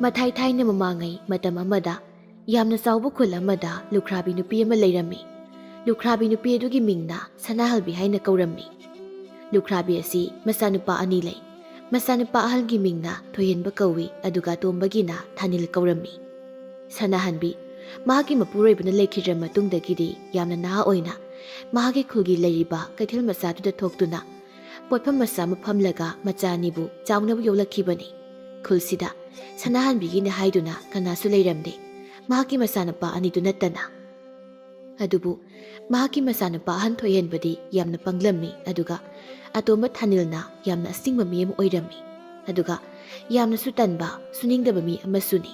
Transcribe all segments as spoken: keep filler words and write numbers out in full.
ꯃꯊꯥꯏ ꯊꯥꯏꯅ ꯃꯃꯥꯡꯉꯩ ꯃꯇꯝ ꯑꯃꯗ ꯌꯥꯝꯅ ꯆꯥꯎꯕ ꯈꯨꯜ ꯑꯃꯗ ꯂꯨꯈ꯭ꯔꯥꯕꯤ ꯅꯨꯄꯤ ꯑꯃ ꯂꯩꯔꯝꯃꯤ꯫ ꯂꯨꯈ꯭ꯔꯥꯕꯤ ꯅꯨꯄꯤ ꯑꯗꯨꯒꯤ ꯃꯤꯡꯅ ꯁꯅꯥꯍꯜꯕꯤ ꯍꯥꯏꯅ ꯀꯧꯔꯝꯃꯤ꯫ ꯂꯨꯈ꯭ꯔꯥꯕꯤ ꯑꯁꯤ ꯃꯆꯥꯅꯨꯄꯥ ꯑꯅꯤ ꯂꯩ꯫ ꯃꯆꯥꯅꯨꯄꯥ ꯑꯍꯜꯒꯤ ꯃꯤꯡꯅ ꯊꯣꯏꯍꯦꯟꯕ ꯀꯧꯏ, ꯑꯗꯨꯒ ꯑꯇꯣꯝꯕꯒꯤꯅ ꯊꯥꯅꯤꯜ ꯀꯧꯔꯝꯃꯤ꯫ ꯁꯅꯥꯍꯟꯕꯤ ꯃꯍꯥꯛꯀꯤ ꯃꯄꯨꯔꯣꯏꯕꯅ ꯂꯩꯈꯤꯗ꯭ꯔ ꯃꯇꯨꯡꯗꯒꯤꯗꯤ ꯌꯥꯝꯅ ꯅꯍꯥ ꯑꯣꯏꯅ ꯃꯍꯥꯛꯀꯤ ꯈꯨꯜꯒꯤ ꯂꯩꯔꯤꯕ ꯀꯩꯊꯦꯜ ꯃꯆꯥꯗꯨꯗ ꯊꯣꯛꯇꯨꯅ ꯄꯣꯠꯐꯝ ꯃꯆꯥ ꯑꯃ ꯐꯝꯂꯒ ꯃꯆꯥ ꯑꯅꯤꯕꯨ ꯆꯥꯎꯅꯕ ꯌꯣꯛꯂꯛꯈꯤꯕꯅꯤ꯫ ꯈꯨꯜꯁꯤꯗ ꯁꯅꯥꯍꯟꯕꯤꯒꯤꯅꯤ ꯍꯥꯏꯗꯨꯅ ꯀꯅꯥꯁꯨ ꯂꯩꯔꯝꯗꯦ, ꯃꯍꯥꯛꯀꯤ ꯃꯆꯥꯅꯨꯄꯥ ꯑꯅꯤꯗꯨ ꯅꯠꯇꯅ꯫ ꯑꯗꯨꯕꯨ ꯃꯍꯥꯛꯀꯤ ꯃꯆꯥꯅꯨꯄꯥ ꯑꯍꯟ ꯊꯣꯏꯍꯦꯟꯕꯗꯤ ꯌꯥꯝꯅ ꯄꯪꯂꯝꯃꯤ, ꯑꯗꯨꯒ ꯑꯇꯣꯝꯕ ꯊꯥꯅꯤꯜꯅ ꯌꯥꯝꯅ ꯑꯁꯤꯡꯕ ꯃꯤ ꯑꯃ ꯑꯣꯏꯔꯝꯃꯤ, ꯑꯗꯨꯒ ꯌꯥꯝꯅꯁꯨ ꯇꯟꯕ, ꯁꯨꯅꯤꯡꯗꯕ ꯃꯤ ꯑꯃꯁꯨꯅꯤ꯫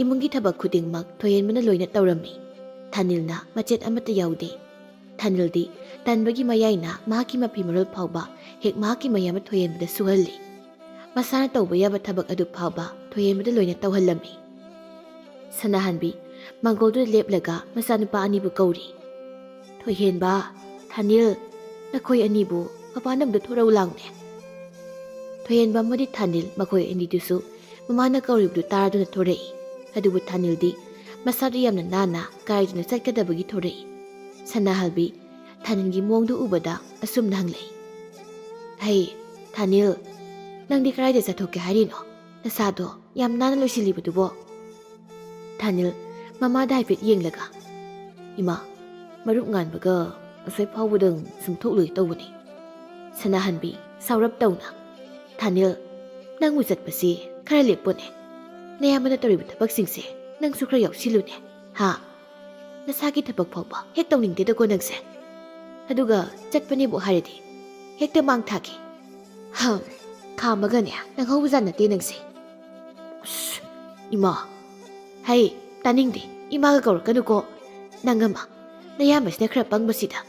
ꯏꯃꯨꯡꯒꯤ ꯊꯕꯛ ꯈꯨꯗꯤꯡꯃꯛ ꯊꯣꯏꯍꯦꯟꯕꯅ ꯂꯣꯏꯅ ꯇꯧꯔꯝꯃꯤ꯫ ꯊꯥꯅꯤꯜꯅ ꯃꯆꯦꯠ ꯑꯃꯠꯇ ꯌꯥꯎꯗꯦ꯫ ꯊꯥꯅꯤꯜꯗꯤ ꯇꯟꯕꯒꯤ ꯃꯌꯥꯏꯅ ꯃꯍꯥꯛꯀꯤ ꯃꯐꯤ ꯃꯔꯣꯜ ꯐꯥꯎꯕ ꯍꯦꯛ ꯃꯍꯥꯛꯀꯤ ꯃꯌꯥꯝꯕ ꯊꯣꯏꯍꯦꯟꯕꯗ ꯁꯨꯍꯜꯂꯤ꯫ ꯃꯁꯥꯅ ꯇꯧꯕ ꯌꯥꯕ ꯊꯕꯛ ꯑꯗꯨ ꯐꯥꯎꯕ ꯊꯣꯏꯍꯦꯟꯕꯗ ꯂꯣꯏꯅ ꯇꯧꯍꯜꯂꯝꯃꯤ꯫ ꯁꯅꯥꯍꯟꯕꯤ ꯃꯥꯡꯒꯣꯜꯗꯨꯗ ꯂꯦꯞꯂꯒ ꯃꯆꯥꯅꯨꯄꯥ ꯑꯅꯤꯕꯨ ꯀꯧꯔꯤ꯫ "ꯊꯣꯏꯍꯦꯟꯕ, ꯊꯥꯅꯤꯜ, ꯅꯈꯣꯏ ꯑꯅꯤꯕꯨ ꯃꯄꯥꯟ ꯑꯃꯗ ꯊꯣꯔꯛꯎ ꯂꯥꯎꯅꯦ꯫" ꯊꯣꯏꯍꯦꯟꯕ ꯑꯃꯗꯤ ꯊꯥꯅꯤꯜ ꯃꯈꯣꯏ ꯑꯅꯤꯗꯨꯁꯨ ꯃꯃꯥꯅ ꯀꯧꯔꯤꯕꯗꯨ ꯇꯥꯔꯗꯨꯅ ꯊꯣꯔꯛꯏ꯫ ꯑꯗꯨꯕꯨ ꯊꯥꯅꯤꯜꯗꯤ ꯃꯁꯥꯗꯨ ꯌꯥꯝꯅ ꯅꯥꯟꯅ ꯀꯥꯏꯗꯨꯅ ꯆꯠꯀꯗꯕꯒꯤ ꯊꯣꯔꯛꯏ꯫ ꯁꯅꯥꯍꯜꯕꯤ ꯊꯥꯅꯤꯜꯒꯤ ꯃꯑꯣꯡꯗꯨ ꯎꯕꯗ ꯑꯁꯨꯝꯅ ꯍꯪꯂꯛꯏ, "ꯍꯩ, ꯊꯥꯅꯤꯜ, ꯅꯪꯗꯤ ꯀꯗꯥꯏꯗ ꯆꯠꯊꯣꯛꯀꯦ ꯍꯥꯏꯔꯤꯅꯣ? ꯅꯁꯥꯗꯣ ꯌꯥꯝ ꯅꯥꯟꯅ ꯂꯣꯏꯁꯤꯜꯂꯤꯕꯗꯨꯕꯣ?" ꯊꯥꯅꯤꯜ ꯃꯃꯥꯗ ꯍꯥꯏꯐꯦꯠ ꯌꯦꯡꯂꯒ, "ꯏꯃꯥ, ꯃꯔꯨꯞ ꯉꯥꯟꯕꯒ ꯑꯁꯣꯏ ꯐꯥꯎꯕꯗꯪ ꯁꯨꯝ ꯊꯣꯛꯂꯨꯏ ꯇꯧꯕꯅꯤ꯫" ꯁꯅꯥꯍꯟꯕꯤ ꯁꯥꯎꯔꯞ ꯇꯧꯅ, "ꯊꯥꯅꯤꯜ, ꯅꯪꯕꯨ ꯆꯠꯄꯁꯤ ꯈꯔ ꯂꯦꯞꯄꯣꯅꯦ꯫ ꯅꯌꯥꯝꯕꯅ ꯇꯧꯔꯤꯕ ꯊꯕꯛꯁꯤꯡꯁꯦ ꯅꯪꯁꯨ ꯈꯔ ꯌꯥꯎꯁꯤꯜꯂꯨꯅꯦ, ꯍꯥ? ꯅꯁꯥꯒꯤ ꯊꯕꯛ ꯐꯥꯎꯕ ꯍꯦꯛ ꯇꯧꯅꯤꯡꯗꯦꯗꯀꯣ ꯅꯪꯁꯦ꯫ ꯑꯗꯨꯒ ꯆꯠꯄꯅꯦꯕꯨ ꯍꯥꯏꯔꯗꯤ ꯍꯦꯛꯇ ꯃꯥꯡ ꯊꯥꯈꯤ꯫ ꯍꯝ, ꯈꯥꯝꯃꯒꯅꯦ ꯅꯪꯍꯧꯕꯖꯥꯠ ꯅꯠꯇꯦ ꯅꯪꯁꯦ꯫" "ꯑꯁ, ꯏꯃꯥ!" "ꯍꯩ, ꯇꯥꯅꯤꯡꯗꯦ, ꯏꯃꯥꯒ ꯀꯧꯔꯛꯀꯅꯨꯀꯣ꯫ ꯅꯪ ꯑꯃ, ꯅꯌꯥꯝꯕꯁꯤꯅ ꯈꯔ ꯄꯪꯕꯁꯤꯗ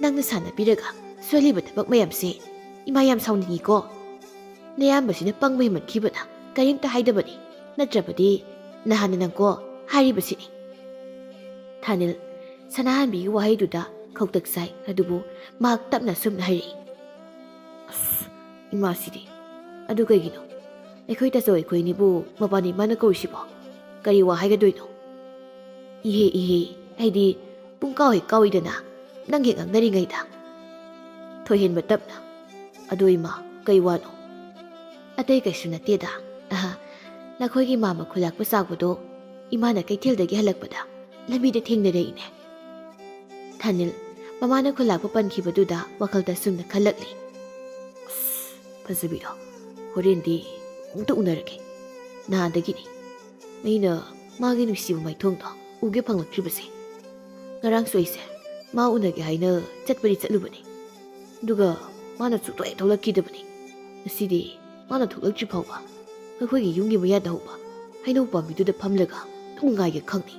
ꯅꯪꯅ ꯁꯥꯟꯅꯕꯤꯔꯒ ꯁꯣꯏꯍꯜꯂꯤꯕ ꯊꯕꯛ ꯃꯌꯥꯝꯁꯦ ꯏꯃꯥ ꯌꯥꯝ ꯁꯥꯎꯅꯤꯡꯉꯤꯀꯣ꯫ ꯅꯌꯥꯝꯕꯁꯤꯅ ꯄꯪꯕ ꯍꯦꯟꯃꯟꯈꯤꯕꯅ ꯀꯔꯤꯝꯇ ꯍꯥꯏꯗꯕꯅꯤ, ꯅꯠꯇ꯭ꯔꯕꯗꯤ ꯅꯍꯥꯟꯅ ꯅꯪꯀꯣ ꯍꯥꯏꯔꯤꯕꯁꯤꯅꯤ꯫" ꯊꯥꯅꯤꯜ ꯁꯅꯥꯍꯟꯕꯤꯒꯤ ꯋꯥꯍꯩꯗꯨꯗ ꯈꯧꯇꯛ ꯆꯥꯏ, ꯑꯗꯨꯕꯨ ꯃꯍꯥꯛ ꯇꯞꯅ ꯑꯁꯨꯝꯅ ꯍꯥꯏꯔꯛꯏ, "ꯑꯁ, ꯏꯃꯥꯁꯤꯗꯤ꯫ ꯑꯗꯨ ꯀꯩꯒꯤꯅꯣ? ꯑꯩꯈꯣꯏ ꯇꯥꯆꯧ ꯑꯩꯈꯣꯏꯅꯤꯕꯨ ꯃꯕꯥꯅꯤ ꯃꯥꯅ ꯀꯧꯔꯤꯁꯤꯕꯣ? ꯀꯔꯤ ꯋꯥ ꯍꯥꯏꯒꯗꯣꯏꯅꯣ? "ꯏꯍꯦ, ꯏꯍꯦ, ꯑꯩꯗꯤ ꯄꯨꯡ ꯀꯥꯎ ꯍꯦꯛ ꯀꯥꯎꯏꯗꯅ, ꯅꯪ ꯍꯦꯛ ꯉꯥꯡꯅꯔꯤꯉꯩꯗ꯫" ꯊꯣꯏꯍꯦꯟꯕ ꯇꯞꯅ, "ꯑꯗꯣ ꯏꯃꯥ, ꯀꯩ ꯋꯥꯅꯣ?" "ꯑꯇꯩ ꯀꯩꯁꯨ ꯅꯠꯇꯦꯗ꯫ ꯑꯍ, ꯅꯈꯣꯏꯒꯤ ꯃꯥꯝꯃ ꯈꯨꯂꯥꯛꯄ ꯆꯥꯎꯕꯗꯣ ꯏꯃꯥꯅ ꯀꯩꯊꯦꯜꯗꯒꯤ ꯍꯜꯂꯛꯄꯗ ꯂꯝꯕꯤꯗ ꯊꯦꯡꯅꯔꯛꯏꯅꯦ꯫" ꯊꯥꯅꯤꯜ ꯃꯃꯥꯅ ꯈꯨꯂꯥꯛꯄ ꯄꯟꯈꯤꯕꯗꯨꯗ ꯋꯥꯈꯜꯗ ꯁꯨꯝꯅ ꯈꯜꯂꯛꯂꯤ꯫ "ꯑꯁ, ꯐꯖꯕꯤꯗꯣ, ꯍꯣꯔꯦꯟꯗꯤ ꯑꯃꯨꯛꯇ ꯎꯅꯔꯒꯦ꯫ ꯅꯍꯥꯟꯗꯒꯤꯅꯤ ꯑꯩꯅ ꯃꯥꯒꯤ ꯅꯨꯡꯁꯤꯕ ꯃꯥꯏꯊꯣꯡꯗꯣ ꯎꯒꯦ ꯐꯪꯂꯛꯇ꯭ꯔꯤꯕꯁꯦ꯫ ꯉꯔꯥꯡꯁꯨ ꯑꯩꯁꯦ ꯃꯥ ꯎꯅꯒꯦ ꯍꯥꯏꯅ ꯆꯠꯄꯗꯤ ꯆꯠꯂꯨꯕꯅꯤ, ꯑꯗꯨꯒ ꯃꯥꯅ ꯁꯨꯛꯊꯣꯛ ꯍꯦꯛ ꯊꯣꯛꯂꯛꯈꯤꯗꯕꯅꯤ꯫ ꯉꯁꯤꯗꯤ ꯃꯥꯅ ꯊꯣꯛꯂꯛꯇ꯭ꯔꯤ ꯐꯥꯎꯕ ꯑꯩꯈꯣꯏꯒꯤ ꯌꯨꯝꯒꯤ ꯃꯌꯥꯗ ꯍꯧꯕ ꯍꯩꯅꯧ ꯄꯥꯝꯕꯤꯗꯨꯗ ꯐꯝꯂꯒ ꯑꯗꯨꯝ ꯉꯥꯏꯒꯦ ꯈꯪꯅꯤ꯫"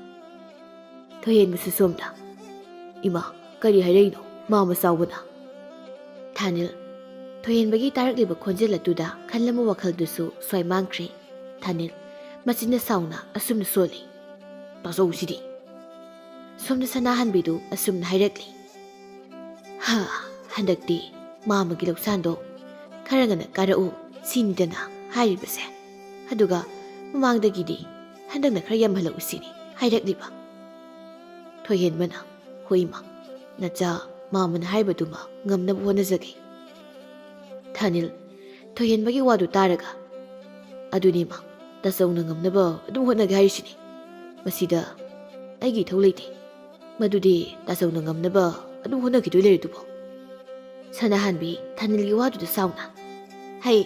ꯊꯣꯏꯍꯦꯟꯕꯁꯨ ꯁꯣꯝꯗ, "ꯏꯃꯥ, ꯀꯔꯤ ꯍꯥꯏꯔꯛꯏꯅꯣ ꯃꯥꯝꯃ ꯆꯥꯎꯕꯅ?" ꯊꯥꯅꯤꯜ ꯊꯣꯏꯍꯦꯟꯕꯒꯤ ꯇꯥꯔꯛꯂꯤꯕ ꯈꯣꯟꯖꯦꯜ ꯑꯗꯨꯗ ꯈꯜꯂꯝꯕ ꯋꯥꯈꯜꯗꯨꯁꯨ ꯁ꯭ꯋꯥꯏ ꯃꯥꯡꯈ꯭ꯔꯦ꯫ ꯊꯥꯅꯤꯜ ꯃꯆꯤꯟꯅ ꯁꯥꯎꯅ ꯑꯁꯨꯝꯅ ꯁꯣꯜꯂꯤ, "ꯇꯥꯖꯧꯁꯤꯗꯤ!" ꯁꯣꯝꯗ ꯁꯅꯥꯍꯟꯕꯤꯗꯨ ꯑꯁꯨꯝꯅ ꯍꯥꯏꯔꯛꯂꯤ, "ꯍꯥ, ꯍꯟꯗꯛꯇꯤ ꯃꯥꯝꯃꯒꯤ ꯂꯧꯁꯥꯟꯗꯣ ꯈꯔ ꯉꯟꯅ ꯀꯥꯔꯛꯎ ꯁꯤꯅꯤꯗꯅ ꯍꯥꯏꯔꯤꯕꯁꯦ꯫ ꯑꯗꯨꯒ ꯃꯃꯥꯡꯗꯒꯤꯗꯤ ꯍꯟꯗꯛꯅ ꯈꯔ ꯌꯥꯝꯍꯜꯂꯛꯎ ꯁꯤꯅꯤ ꯍꯥꯏꯔꯛꯂꯤꯕ꯫" ꯊꯣꯏꯍꯦꯟꯕꯅ, "ꯍꯣꯏ ꯏꯃꯥ, ꯅꯆꯥ ꯃꯥꯝꯃꯅ ꯍꯥꯏꯕꯗꯨꯃ ꯉꯝꯅꯕ ꯍꯣꯠꯅꯖꯒꯦ꯫" ꯊꯥꯅꯤꯜ ꯊꯣꯏꯍꯦꯟꯕꯒꯤ ꯋꯥꯗꯨ ꯇꯥꯔꯒ, "ꯑꯗꯨꯅꯤ ꯏꯃꯥ, ꯇꯥꯆꯧꯅ ꯉꯝꯅꯕ ꯑꯗꯨꯝ ꯍꯣꯠꯅꯒꯦ ꯍꯥꯏꯔꯤꯁꯤꯅꯤ꯫ ꯃꯁꯤꯗ ꯑꯩꯒꯤ ꯏꯊꯧ ꯂꯩꯇꯦ꯫ ꯃꯗꯨꯗꯤ ꯇꯥꯆꯧꯅ ꯉꯝꯅꯕ ꯑꯗꯨꯝ ꯍꯣꯠꯅꯈꯤꯗꯣꯏ ꯂꯩꯔꯗꯨꯕꯨ꯫" ꯁꯅꯥꯍꯟꯕꯤ ꯊꯥꯅꯤꯜꯒꯤ ꯋꯥꯗꯨꯗ ꯁꯥꯎꯅ, "ꯍꯩ,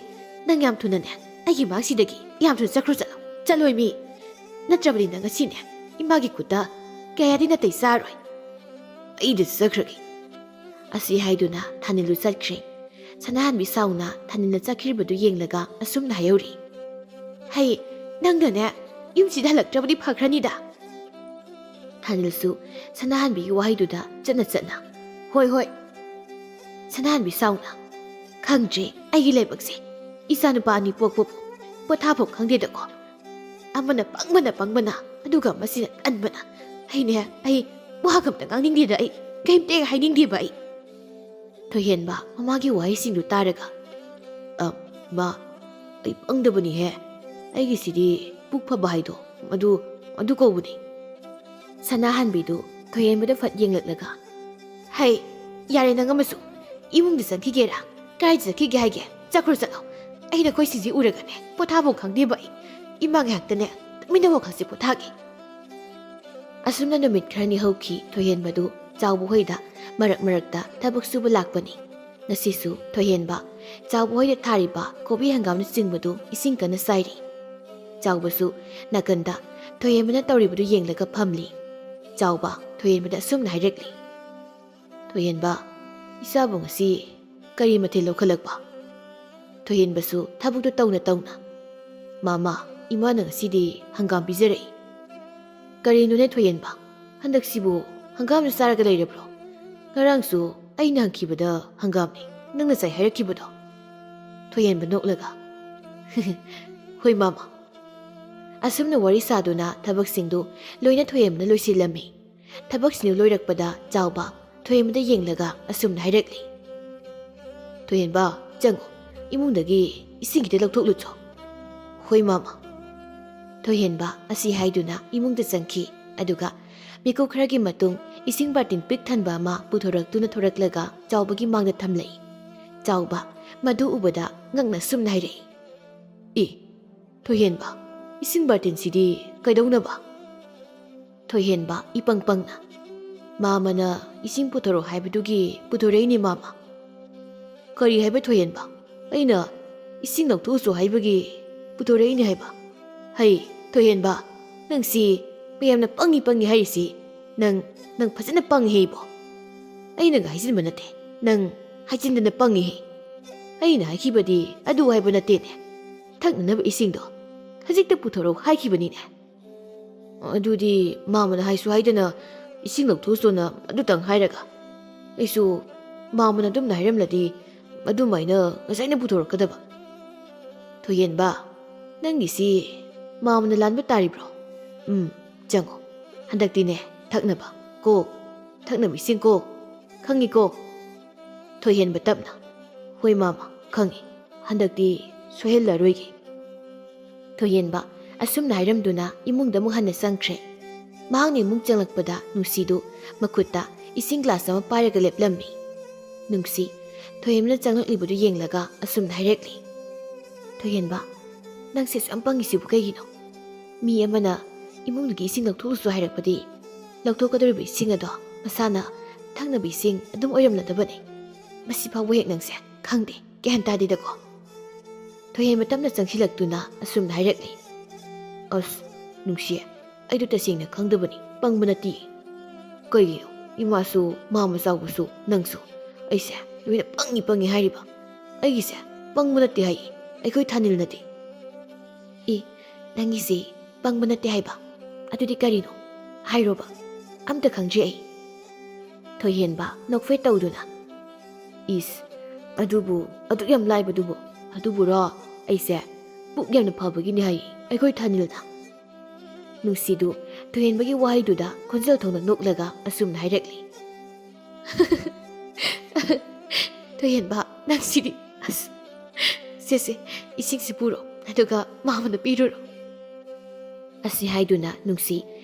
ꯅꯪ ꯌꯥꯝ ꯊꯨꯅꯅꯦ ꯑꯩꯒꯤ ꯃꯥꯡꯁꯤꯗꯒꯤ ꯌꯥꯝ ꯊꯨꯅ ꯆꯠꯈ꯭ꯔꯣ, ꯆꯠꯂꯣ, ꯆꯠꯂꯣꯏ ꯃꯤ꯫ ꯅꯠꯇ꯭ꯔꯕꯗꯤ ꯅꯪ ꯉꯁꯤꯅꯦ ꯏꯃꯥꯒꯤ ꯈꯨꯠꯇ ꯀꯌꯥꯗꯤ ꯅꯥꯇꯩ ꯆꯥꯔꯣꯏ꯫ ꯑꯩꯗ ꯆꯠꯈ꯭ꯔꯒꯦ꯫" ꯑꯁꯤ ꯍꯥꯏꯗꯨꯅ ꯊꯥꯅꯤꯜꯗꯨ ꯆꯠꯈ꯭ꯔꯦ꯫ ꯁꯅꯥꯍꯟꯕꯤ ꯁꯥꯎꯅ ꯊꯥꯅꯤꯜꯅ ꯆꯠꯈ꯭ꯔꯤꯕꯗꯨ ꯌꯦꯡꯂꯒ ꯑꯁꯨꯝꯅ ꯍꯥꯏꯍꯧꯔꯤ, "ꯍꯩ, ꯅꯪꯅꯅꯦ ꯌꯨꯝꯁꯤꯗ ꯍꯜꯂꯛꯇ꯭ꯔꯕꯗꯤ ꯐꯈ꯭ꯔꯅꯤꯗ꯫" ꯊꯥꯅꯤꯜꯁꯨ ꯁꯅꯥꯍꯟꯕꯤꯒꯤ ꯋꯥꯍꯩꯗꯨꯗ ꯆꯠꯅ ꯆꯠꯅ, "ꯍꯣꯏ, ꯍꯣꯏ꯫" ꯁꯅꯥꯍꯟꯕꯤ ꯁꯥꯎꯅ, "ꯈꯪꯗ꯭ꯔꯦ ꯑꯩꯒꯤ ꯂꯥꯏꯕꯛꯁꯦ꯫ ꯏꯆꯥꯅꯨꯄꯥ ꯑꯅꯤ ꯄꯣꯛꯄꯕꯨ ꯄꯣꯊꯥꯐꯝ ꯈꯪꯗꯦꯗꯀꯣ꯫ ꯑꯃꯅ ꯄꯪꯕꯅ ꯄꯪꯕꯅ, ꯑꯗꯨꯒ ꯃꯁꯤꯅ ꯀꯟꯕꯅ꯫ ꯑꯩꯅꯦ, ꯑꯩ ꯋꯥꯒ ꯑꯝꯇ ꯉꯥꯡꯅꯤꯡꯗꯦꯗ, ꯑꯩ ꯀꯩꯝꯇ ꯍꯦꯛ ꯍꯥꯏꯅꯤꯡꯗꯦꯕ ꯑꯩ꯫" ꯊꯣꯏꯍꯦꯟꯕ ꯃꯃꯥꯒꯤ ꯋꯥꯍꯩꯁꯤꯡꯗꯨ ꯇꯥꯔꯒ, "ꯑ, ꯃꯥ, ꯑꯩ ꯄꯪꯗꯕꯅꯤꯍꯦ꯫ ꯑꯩꯒꯤꯁꯤꯗꯤ ꯄꯨꯛ ꯐꯕ ꯍꯥꯏꯗꯣ, ꯑꯗꯨ, ꯑꯗꯨ ꯀꯧꯕꯅꯤ꯫ ꯁꯅꯥꯍꯟꯕꯤꯗꯨ ꯊꯣꯏꯍꯦꯟꯕꯗ ꯐꯠ ꯌꯦꯡꯂꯛꯂꯒ, "ꯍꯩ, ꯌꯥꯔꯦ ꯅꯪ ꯑꯃꯁꯨ꯫ ꯏꯃꯨꯡꯗ ꯆꯪꯈꯤꯒꯦꯔꯥ? ꯀꯥꯏꯗ ꯆꯠꯈꯤꯒꯦ ꯍꯥꯏꯒꯦ? ꯆꯠꯈ꯭ꯔꯣ ꯆꯠꯂꯣ꯫ ꯑꯩ ꯅꯈꯣꯏ ꯁꯤꯁꯤ ꯎꯔꯒꯅꯦ ꯄꯣꯊꯥꯐꯝ ꯈꯪꯗꯦꯕ ꯑꯩ꯫ ꯏꯃꯥ ꯉꯥꯏꯍꯥꯛꯇꯅꯦ ꯇꯨꯃꯤꯟꯅ ꯋꯥꯈꯜꯁꯦ ꯄꯣꯊꯥꯒꯦ꯫" ꯑꯁꯨꯝꯅ ꯅꯨꯃꯤꯠ ꯈꯔꯅꯤ ꯍꯧꯈꯤ꯫ ꯊꯣꯏꯍꯦꯟꯕꯗꯨ ꯆꯥꯎꯕ ꯍꯣꯏꯗ ꯃꯔꯛ ꯃꯔꯛꯇ ꯊꯕꯛ ꯁꯨꯕ ꯂꯥꯛꯄꯅꯤ꯫ ꯉꯁꯤꯁꯨ ꯊꯣꯏꯍꯦꯟꯕ ꯆꯥꯎꯕ ꯍꯣꯏꯗ ꯊꯥꯔꯤꯕ ꯀꯣꯕꯤ ꯍꯪꯒꯥꯝꯅꯆꯤꯡꯕꯗꯨ ꯏꯁꯤꯡ ꯀꯟꯅ ꯆꯥꯏꯔꯤ꯫ ꯆꯥꯎꯕꯁꯨ ꯅꯥꯀꯟꯗ ꯊꯣꯏꯍꯦꯟꯕꯅ ꯇꯧꯔꯤꯕꯗꯨ ꯌꯦꯡꯂꯒ ꯐꯝꯂꯤ꯫ ꯆꯥꯎꯕ ꯊꯣꯏꯍꯦꯟꯕꯗ ꯑꯁꯨꯝꯅ ꯍꯥꯏꯔꯛꯂꯤ, "ꯊꯣꯏꯍꯦꯟꯕ, ꯏꯆꯥꯕꯨ ꯉꯁꯤ ꯀꯔꯤ ꯃꯊꯦꯜ ꯂꯧꯈꯠꯂꯛꯄ?" ꯊꯣꯏꯍꯦꯟꯕꯁꯨ ꯊꯕꯛꯇꯨ ꯇꯧꯅ ꯇꯧꯅ, "ꯃꯥꯃ, ꯏꯃꯥꯅ ꯉꯁꯤꯗꯤ ꯍꯪꯒꯥꯝ ꯄꯤꯖꯔꯛꯏ꯫" "ꯀꯔꯤꯅꯣꯅꯦ ꯊꯣꯏꯍꯦꯟꯕ, ꯍꯟꯗꯛꯁꯤꯕꯨ ꯍꯪꯒꯥꯝꯗ ꯆꯥꯔꯒ ꯂꯩꯔꯕ꯭ꯔꯣ? ꯉꯔꯥꯡꯁꯨ ꯑꯩꯅ ꯍꯪꯈꯤꯕꯗ ꯍꯪꯒꯥꯝꯅꯤ ꯅꯪꯅ ꯆꯥꯏ ꯍꯥꯏꯔꯛꯈꯤꯕꯗꯣ?" ꯊꯣꯏꯍꯦꯟꯕ ꯅꯣꯛꯂꯒ, "ꯍꯣꯏ ꯃꯥꯃ꯫" ꯑꯁꯨꯝꯅ ꯋꯥꯔꯤ ꯁꯥꯗꯨꯅ ꯊꯕꯛꯁꯤꯡꯗꯨ ꯂꯣꯏꯅ ꯊꯣꯏꯍꯦꯟꯕꯅ ꯂꯣꯏꯁꯤꯜꯂꯝꯃꯤ꯫ ꯊꯕꯛꯁꯤꯡꯗꯨ ꯂꯣꯏꯔꯛꯄꯗ ꯆꯥꯎꯕ ꯊꯣꯏꯍꯦꯟꯕꯗ ꯌꯦꯡꯂꯒ ꯑꯁꯨꯝꯅ ꯍꯥꯏꯔꯛꯂꯤ, "ꯊꯣꯏꯍꯦꯟꯕ, ꯆꯪꯉꯣ, ꯏꯃꯨꯡꯗꯒꯤ ꯏꯁꯤꯡ ꯈꯤꯇ ꯂꯧꯊꯣꯛꯂꯨꯆꯣ꯫" "ꯍꯣꯏ ꯃꯥꯃ꯫" ꯊꯣꯏꯍꯦꯟꯕ ꯑꯁꯤ ꯍꯥꯏꯗꯨꯅ ꯏꯃꯨꯡꯗ ꯆꯪꯈꯤ꯫ ꯑꯗꯨꯒ ꯃꯤꯀꯨꯞ ꯈꯔꯒꯤ ꯃꯇꯨꯡ ꯏꯁꯤꯡ ꯕꯥꯔꯇꯤꯟ ꯄꯤꯛ ꯊꯟꯕ ꯑꯃ ꯄꯨꯊꯣꯔꯛꯇꯨꯅ ꯊꯣꯔꯛꯂꯒ ꯆꯥꯎꯕꯒꯤ ꯃꯥꯡꯗ ꯊꯝꯂꯛꯏ꯫ ꯆꯥꯎꯕ ꯃꯗꯨ ꯎꯕꯗ ꯉꯛꯅ ꯁꯨꯝꯅ ꯍꯥꯏꯔꯛꯏ, "ꯑꯦ, ꯊꯣꯏꯍꯦꯟꯕ, ꯏꯁꯤꯡ ꯕꯥꯔꯇꯤꯟꯁꯤꯗꯤ ꯀꯩꯗꯧꯅꯕ?" ꯊꯣꯏꯍꯦꯟꯕ ꯏꯄꯪ ꯄꯪꯅ, "ꯃꯥꯃꯅ ꯏꯁꯤꯡ ꯄꯨꯊꯣꯔꯛꯑꯣ ꯍꯥꯏꯕꯗꯨꯒꯤ ꯄꯨꯊꯣꯔꯛꯏꯅꯤ ꯃꯥꯃ꯫" "ꯀꯔꯤ ꯍꯥꯏꯕ ꯊꯣꯏꯍꯦꯟꯕ? ꯑꯩꯅ ꯏꯁꯤꯡ ꯂꯧꯊꯣꯛꯎꯆꯣ ꯍꯥꯏꯕꯒꯤ ꯄꯨꯊꯣꯔꯛꯏꯅꯤ ꯍꯥꯏꯕ? ꯍꯩ, ꯊꯣꯏꯍꯦꯟꯕ, ꯅꯪꯁꯤ ꯃꯌꯥꯝꯅ ꯄꯪꯉꯤ ꯄꯪꯉꯤ ꯍꯥꯏꯔꯤꯁꯤ꯫ ꯅꯪ, ꯅꯪ ꯐꯖꯅ ꯄꯪꯉꯤꯍꯦ ꯏꯕꯣ꯫ ꯑꯩꯅꯒ ꯍꯥꯏꯖꯤꯟꯕ ꯅꯠꯇꯦ, ꯅꯪ ꯍꯥꯏꯖꯤꯟꯗꯅ ꯄꯪꯉꯤꯍꯦ꯫ ꯑꯩꯅ ꯍꯥꯏꯈꯤꯕꯗꯤ ꯑꯗꯨ ꯍꯥꯏꯕ ꯅꯠꯇꯦꯅꯦ꯫ ꯊꯛꯅꯅꯕ ꯏꯁꯤꯡꯗꯣ ꯍꯧꯖꯤꯛꯇ ꯄꯨꯊꯣꯔꯛꯎ ꯍꯥꯏꯈꯤꯕꯅꯤꯅꯦ꯫ ꯑꯗꯨꯗꯤ ꯃꯥꯃꯅ ꯍꯥꯏꯁꯨ ꯍꯥꯏꯗꯅ ꯏꯁꯤꯡ ꯂꯧꯊꯣꯛꯎꯆꯣꯅ ꯑꯗꯨꯇꯪ ꯍꯥꯏꯔꯒ? ꯑꯩꯁꯨ ꯃꯥꯃꯅ ꯑꯗꯨꯝꯅ ꯍꯥꯏꯔꯝꯂꯗꯤ ꯑꯗꯨꯃꯥꯏꯅ ꯉꯁꯥꯏꯅ ꯄꯨꯊꯣꯔꯛꯀꯗꯕ꯫" "ꯊꯣꯏꯍꯦꯟꯕ, ꯅꯪꯒꯤꯁꯤ ꯃꯥꯃꯅ ꯂꯥꯟꯕ ꯇꯥꯔꯤꯕ꯭ꯔꯣ? ꯎꯝ, ꯆꯪꯉꯣ꯫ ꯍꯟꯗꯛꯇꯤꯅꯦ, ꯊꯛꯅꯕ ꯀꯣ, ꯊꯛꯅꯕ ꯏꯁꯤꯡ ꯀꯣ, ꯈꯪꯉꯤꯀꯣ?" ꯊꯣꯏꯍꯦꯟꯕ ꯇꯞꯅ, "ꯍꯣꯏ ꯃꯥꯃ, ꯈꯪꯉꯤ꯫ ꯍꯟꯗꯛꯇꯤ ꯁꯣꯏꯍꯜꯂꯔꯣꯏꯒꯦ꯫ ꯊꯣꯏꯍꯦꯟꯕ ꯑꯁꯨꯝꯅ ꯍꯥꯏꯔꯝꯗꯨꯅ ꯏꯃꯨꯡꯗ ꯑꯃꯨꯛ ꯍꯟꯅ ꯆꯪꯈ꯭ꯔꯦ꯫ ꯃꯍꯥꯛꯅ ꯏꯃꯨꯡ ꯆꯪꯂꯛꯄꯗ ꯅꯨꯡꯁꯤꯗꯨ ꯃꯈꯨꯠꯇ ꯏꯁꯤꯡ ꯒ꯭ꯂꯥꯁ ꯑꯃ ꯄꯥꯏꯔꯒ ꯂꯦꯞꯂꯝꯃꯤ꯫ ꯅꯨꯡꯁꯤ ꯊꯣꯏꯍꯦꯟꯕꯅ ꯆꯪꯂꯛꯂꯤꯕꯗꯨ ꯌꯦꯡꯂꯒ ꯑꯁꯨꯝꯅ ꯍꯥꯏꯔꯛꯂꯤ, "ꯊꯣꯏꯍꯦꯟꯕ, ꯅꯪꯁꯦ ꯑꯁꯨꯛ ꯌꯥꯝ ꯄꯪꯉꯤꯁꯤꯕꯨ ꯀꯩꯒꯤꯅꯣ? ꯃꯤ ꯑꯃꯅ ꯏꯃꯨꯡꯗꯒꯤ ꯏꯁꯤꯡ ꯂꯧꯊꯣꯛꯂꯨꯁꯨ ꯍꯥꯏꯔꯛꯄꯗꯤ ꯂꯧꯊꯣꯛꯀꯗꯧꯔꯤꯕ ꯏꯁꯤꯡ ꯑꯗꯣ ꯃꯁꯥꯅ ꯊꯛꯅꯕ ꯏꯁꯤꯡ ꯑꯗꯨꯝ ꯑꯣꯏꯔꯝꯂꯗꯕꯅꯤ꯫ ꯃꯁꯤ ꯐꯥꯎꯕ ꯍꯦꯛ ꯅꯪꯁꯦ ꯈꯪꯗꯦ, ꯒ꯭ꯌꯥꯟ ꯇꯥꯗꯦꯗꯀꯣ꯫" ꯊꯣꯏꯍꯦꯟꯕ ꯇꯞꯅ ꯆꯪꯁꯤꯜꯂꯛꯇꯨꯅ ꯑꯁꯨꯝꯅ ꯍꯥꯏꯔꯛꯂꯤ, "ꯑꯁ, ꯅꯨꯡꯁꯤ, ꯑꯩꯗꯣ ꯇꯁꯦꯡꯅ ꯈꯪꯗꯕꯅꯤ, ꯄꯪꯕ ꯅꯠꯇꯦ꯫ ꯀꯩꯒꯤꯅꯣ? ꯏꯃꯥꯁꯨ, ꯃꯥꯃ ꯆꯥꯎꯕꯁꯨ, ꯅꯪꯁꯨ, ꯑꯩꯁꯦ ꯂꯣꯏꯅ ꯄꯪꯉꯤ ꯄꯪꯉꯤ ꯍꯥꯏꯔꯤꯕ꯫ ꯑꯩꯒꯤꯁꯦ ꯄꯪꯕ ꯅꯠꯇꯦ ꯍꯥꯏꯌꯦ, ꯑꯩꯈꯣꯏ ꯊꯥꯅꯤꯜꯅꯗꯤ꯫" "ꯏ, ꯅꯪꯒꯤꯁꯤ ꯄꯪꯕ ꯅꯠꯇꯦ ꯍꯥꯏꯕ? ꯑꯗꯨꯗꯤ ꯀꯔꯤꯅꯣ? ꯍꯥꯏꯔꯣꯕ, ꯑꯝꯇ ꯈꯪꯗ꯭ꯔꯤ ꯑꯩ꯫" ꯊꯣꯏꯍꯦꯟꯕ ꯅꯣꯛꯐꯦꯠ ꯇꯧꯗꯨꯅ, "ꯏꯁ, ꯑꯗꯨꯕꯨ, ꯑꯗꯨꯛ ꯌꯥꯝ ꯂꯥꯏꯕꯗꯨꯕꯨ? ꯑꯗꯨꯕꯨꯔꯣ? ꯑꯩꯁꯦ ꯄꯨꯛ ꯌꯥꯝꯅ ꯐꯕꯒꯤꯅꯤ ꯍꯥꯏꯌꯦ ꯑꯩꯈꯣꯏ ꯊꯥꯅꯤꯜꯅ꯫" ꯅꯨꯡꯁꯤꯗꯨ ꯊꯣꯏꯍꯦꯟꯕꯒꯤ ꯋꯥꯍꯩꯗꯨꯗ ꯈꯣꯟꯖꯦꯜ ꯊꯣꯛꯅ ꯅꯣꯛꯂꯒ ꯑꯁꯨꯝꯅ ꯍꯥꯏꯔꯛꯂꯤ, "ꯊꯣꯏꯍꯦꯟꯕ, ꯅꯪꯁꯤꯗꯤ꯫ ꯑꯁ, ꯁꯦ, ꯁꯦ, ꯏꯁꯤꯡꯁꯤ ꯄꯨꯔꯣ, ꯑꯗꯨꯒ ꯃꯥꯃꯅ ꯄꯤꯔꯨꯔꯣ꯫" ꯑꯁꯤ ꯍꯥꯏꯗꯨꯅ ꯅꯨꯡꯁꯤ